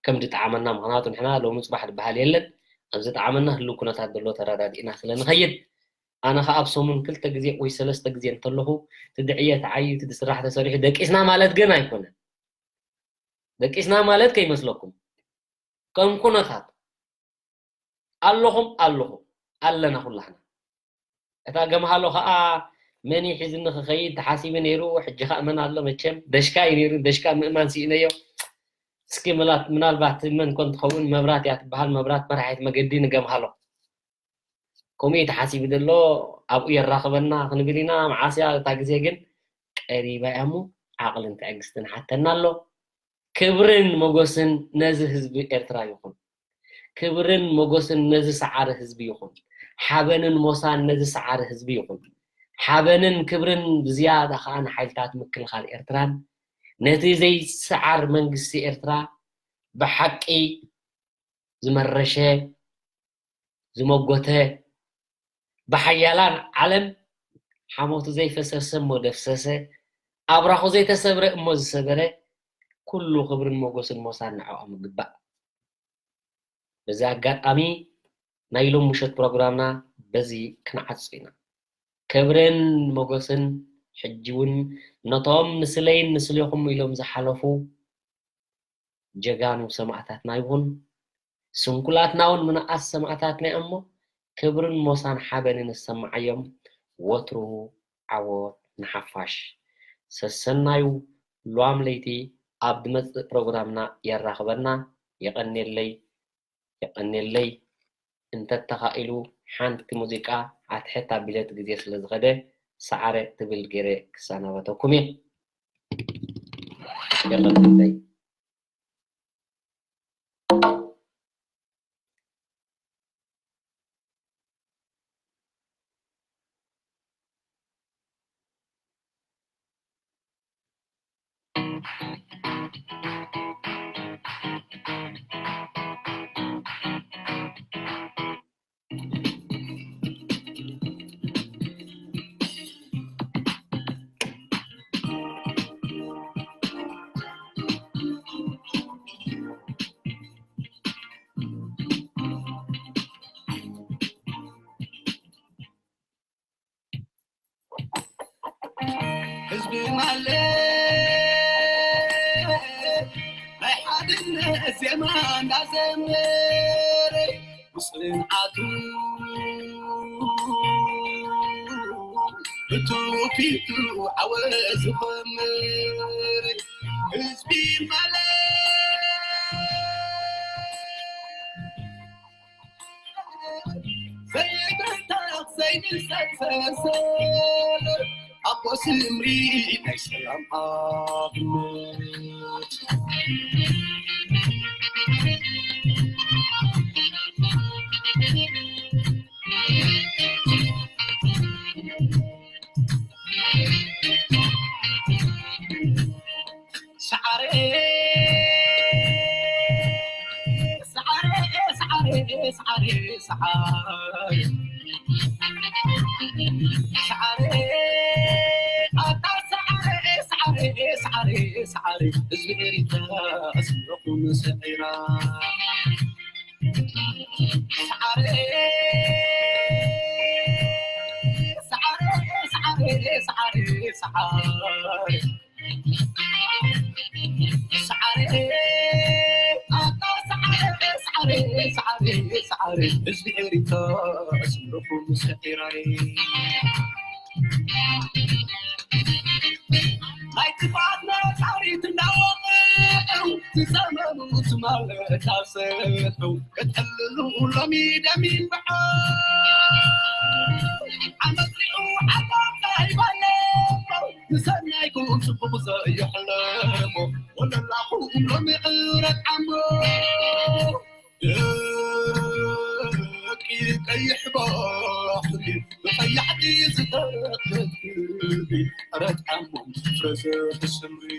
ከም ዝጠዓመና። ምኽንያቱ ንሕና ሎሚ ጽባሕ ዝበሃል የለን። ኣብ ዝጠዓመና ህልው ኩነታት ዘሎ ተረዳዲእና ስለ ንኸይድ ኣነ ኸኣ ኣብ ሰሙን ክልተ ግዜ ወይ ሰለስተ ግዜ እንተለኹ እቲ ድዕየ ተዓይዩ እቲ ዝስራሕ ተሰሪሑ ደቂስና ማለት ግን ኣይኮነን። ደቂስና ማለት ከይመስለኩም ከም ኩነታት ኣለኹም ኣለኹ ኣለና ኩላህና። እታ ገምሃሎ ኸኣ መን እዩ ሒዝኒ ክኸይድ ተሓሲቡ ነይሩ፣ ሕጂ ኸኣ መን ኣሎ? መቸም ደሽካ እዩ ነይሩ፣ ደሽካ ምእማን ስኢነዮ። እስኪ ምላት-፣ ምናልባት መን ኮን ትኸውን? መብራት እያ ትበሃል፣ መብራት መራሒት መገዲ ንገምሃሎ። ከምኡ እዩ ተሓሲቡ ዘሎ፣ ኣብኡ የራኽበና ክንብል ኢና። መዓስ እያ እታ ግዜ ግን? ቀሪባ እያ እሞ ዓቕልን ትዕግስትን ሓተና ኣሎ። ክብርን ሞጎስን ነዚ ህዝቢ ኤርትራ ይኹን። ክብርን ሞጎስን ነዚ ሰዓሪ ህዝቢ ይኹን። ሓበንን ሞሳን ነዚ ሰዓሪ ህዝቢ ይኹን። ሓበንን ክብርን ብዝያዳ ኸኣ ንሓይልታት ምክልኻል ኤርትራን ነቲ ዘይሰዓር መንግስቲ ኤርትራ ብሓቂ ዝመረሸ፣ ዝመጎተ፣ ብሓያላን ዓለም ሓሞቱ ዘይፈሰሰ እሞ ደፍሰሰ፣ ኣብራኹ ዘይተሰብረ እሞ ዝሰበረ፣ ኩሉ ክብርን ሞጎስን ሞሳን ንዕኦም ይግባእ። በዚ ኣጋጣሚ ናይ ሎም ምሸት ፕሮግራምና በዚ ክንዓጹ ኢና። ክብርን ሞጎስን ሕጂ እውን ነቶም ንስለይን ንስሌኹም ኢሎም ዝሓለፉ ጀጋኑ ሰማእታትና ይኹን። ስንኩላትና እውን ምንኣስ ሰማእታትና እዮም እሞ ክብርን ሞሳን ሓበንን ይሰማዓዮም። ወትሩ ዓወት ንሓፋሽ። ሰሰናዩ ሉዋም ለይቲ ኣብ ዝመጽእ ፕሮግራምና የራኽበና። የቐንየለይ፣ የቐንየለይ። እንተተኻኢሉ ሓንቲ ሙዚቃ ኣትሕት ኣቢለ እቲ ግዜ ስለ ዝኸደ ሰዓረ ትብል ገይረ ክሰናበተኩም እየ። የቐንየለይ። ህዝቢ ማለት ናይ ሓድነት ዜማ እንዳዘመረ ብጽንዓቱ ብትውፊቱ ዓወት ዝኸምር ህዝቢ ማለት ዘይንሰሰሰ ኣቦ ስምሪ ናይ ሰላም ኣብነት። ሰዓረ፣ ሰዓረ፣ ሰዓረ፣ ሰዓረ፣ ሰዓረ። ሰዓረ፣ ኣታ ሰዓረ፣ ሰዓረ፣ ሰዓረ፣ ሰዓረ። ህዝቢ ኤሪትራ ኣስምረኹም ሰዒራ። ሰዓረ፣ ሰዓረ፣ ሰዓረ፣ ሰዓረ፣ ሰዓረ። ሰዓረ፣ ኣታ ሰዓረ፣ ሰዓረ፣ ሰዓረ፣ ሰዓረ፣ ህዝቢ ኤሪትራ ኣስምረኹም ሰዒራይ። ናይ ጥፍኣት ነጻሪት እናወቕዑ ዝጸመሙ ትማል እንዳሰሑ፣ ከጠልሉ ሎሚ ደም ይንብዖ። ዓመት ሪኡ ዓመት ኣይበለፎ፣ ንሰናይኩም ጽቡቕ ዘየሕለፎ፣ ወለላኹም ሎሚ ዕረት ዓሞ። ደቂ ቀይሕ ባሕሪ፣ ብቐያሕቲ ዝተረኽበት ክብሪ፣ ዕረት ዓሞም ፍረ ዘርኢ ስምሪ።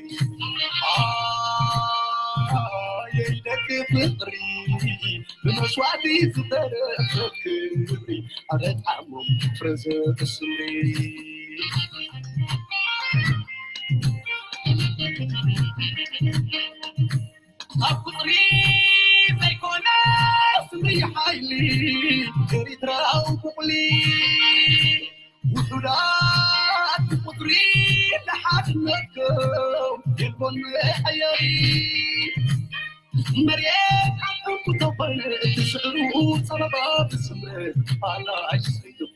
ኣየይ ደቂ ፍቕሪ፣ ብመስዋእቲ ዝተረኽበት ክብሪ፣ ዕረት ዓሞም ፍረ ዘርኢ ስምሪ። ኣብ ቁጽሪ ዘይኮነ ስምሪ ሓይሊ፣ ኤሪትራዊ ቡቕሊ። ውሑዳት ብቁጽሪ ንሓድነትኩም የልቦን መሐየሪ። መሬት ዓቕም ተኾነ እቲ ስዕሩ ጸበባ ብስምረት ኣላ ኣይስሕቱ።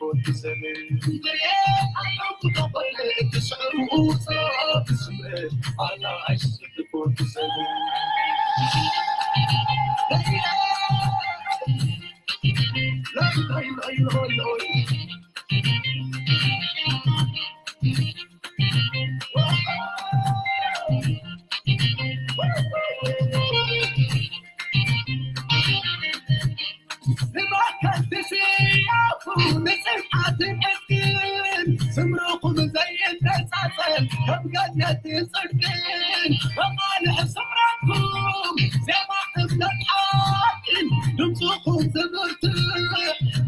ንመከልቲ ስያፉ ንጽንዓትን ዕርቅን፣ ስምርኹም ዘይነጻጸል ከም ገነትን ጽድቅን። መቓልሕ ስምረትኩም ዜማ እምነት ሓቅን፣ ድምጽኹም ዝብርትዕ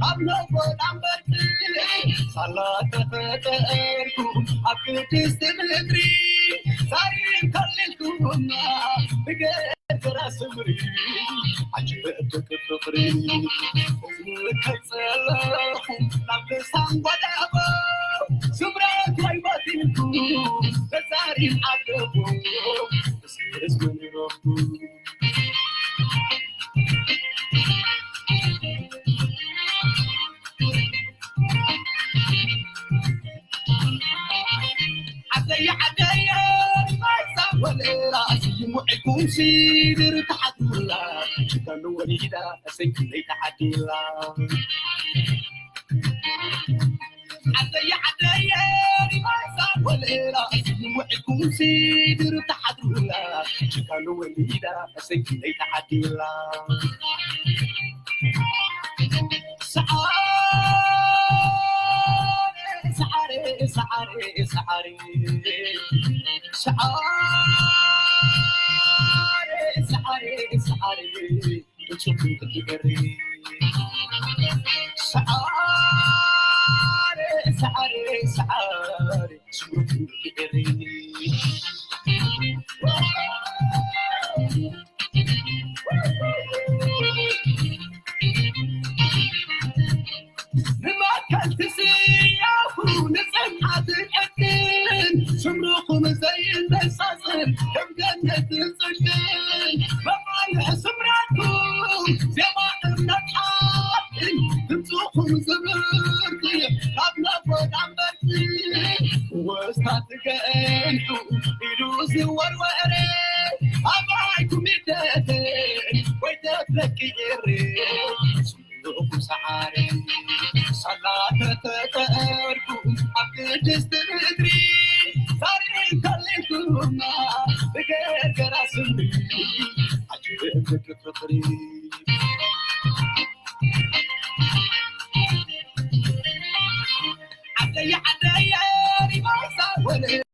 ኣብ ነጎድ ኣንበርትዕ። ሳላ ተፈጠርኩም ኣብ ቅድስቲ ምድሪ፣ ዛሪም ከሊልኩምና ብገ- ኤርትራ ስምሪ ዓጀብ ደቂ ፍቕሪ። ከይጸለኹ ናብ ልሳን ጓዳኹ ስምረት ወይ ባቲልኩ ተዛሪብ ዓደኹ ስምርስ መን ይረኽቡ። ዓደየ ዓደየ ሪማይሳ ወለላ ስይሙ ዒኩም ሲድር ተሓትሙላ ሽጋኑ ወሊዳ ሰይኩለይ ተዓዲላ። ዓደየ ዓደየ ሪማይሳ ወለላ ስይሙ ዒኩም ሲድር ተሓትሙላ ሽጋኑ ወሊዳ ሰይኩለይ ተዓዲላ። ሰዓሪ፣ ሰዓሪ፣ ሰዓሪ፣ ሰዓሪ። ሰዓሪ፣ ሰዓሪ፣ ሰዓሪ። ድምፅኩም ክትገሪ። ሰዓሪ፣ ሰዓሪ፣ ሰዓሪ። ንመከልቲ ስያፉ ንጽንዓትን ዕድልን ስምርኹም ዘይነጻጽል ከም ገነትን ጽድቅን መማልሒ ስምረትኩም ዜማ እምነት ሓቅን ድምፅኹም ዝብርትዕ ካብ ነጎድ ኣንበርትዕ ወስታት ገንሑ ኢሉ ዝወርወረ ኣባይኩም ይደፈን ወይ ተፍለቂ ኤሬ። ሰዓሪ ሳላ ተተጠርኩ ኣብ ቅድስቲ ምድሪ ዛሬ ከሊልኩማ ብገርገራ ስምሪ ኣጅብክ ፍቅሪ ዓደየ ዓደየ ሪማሳ ወለ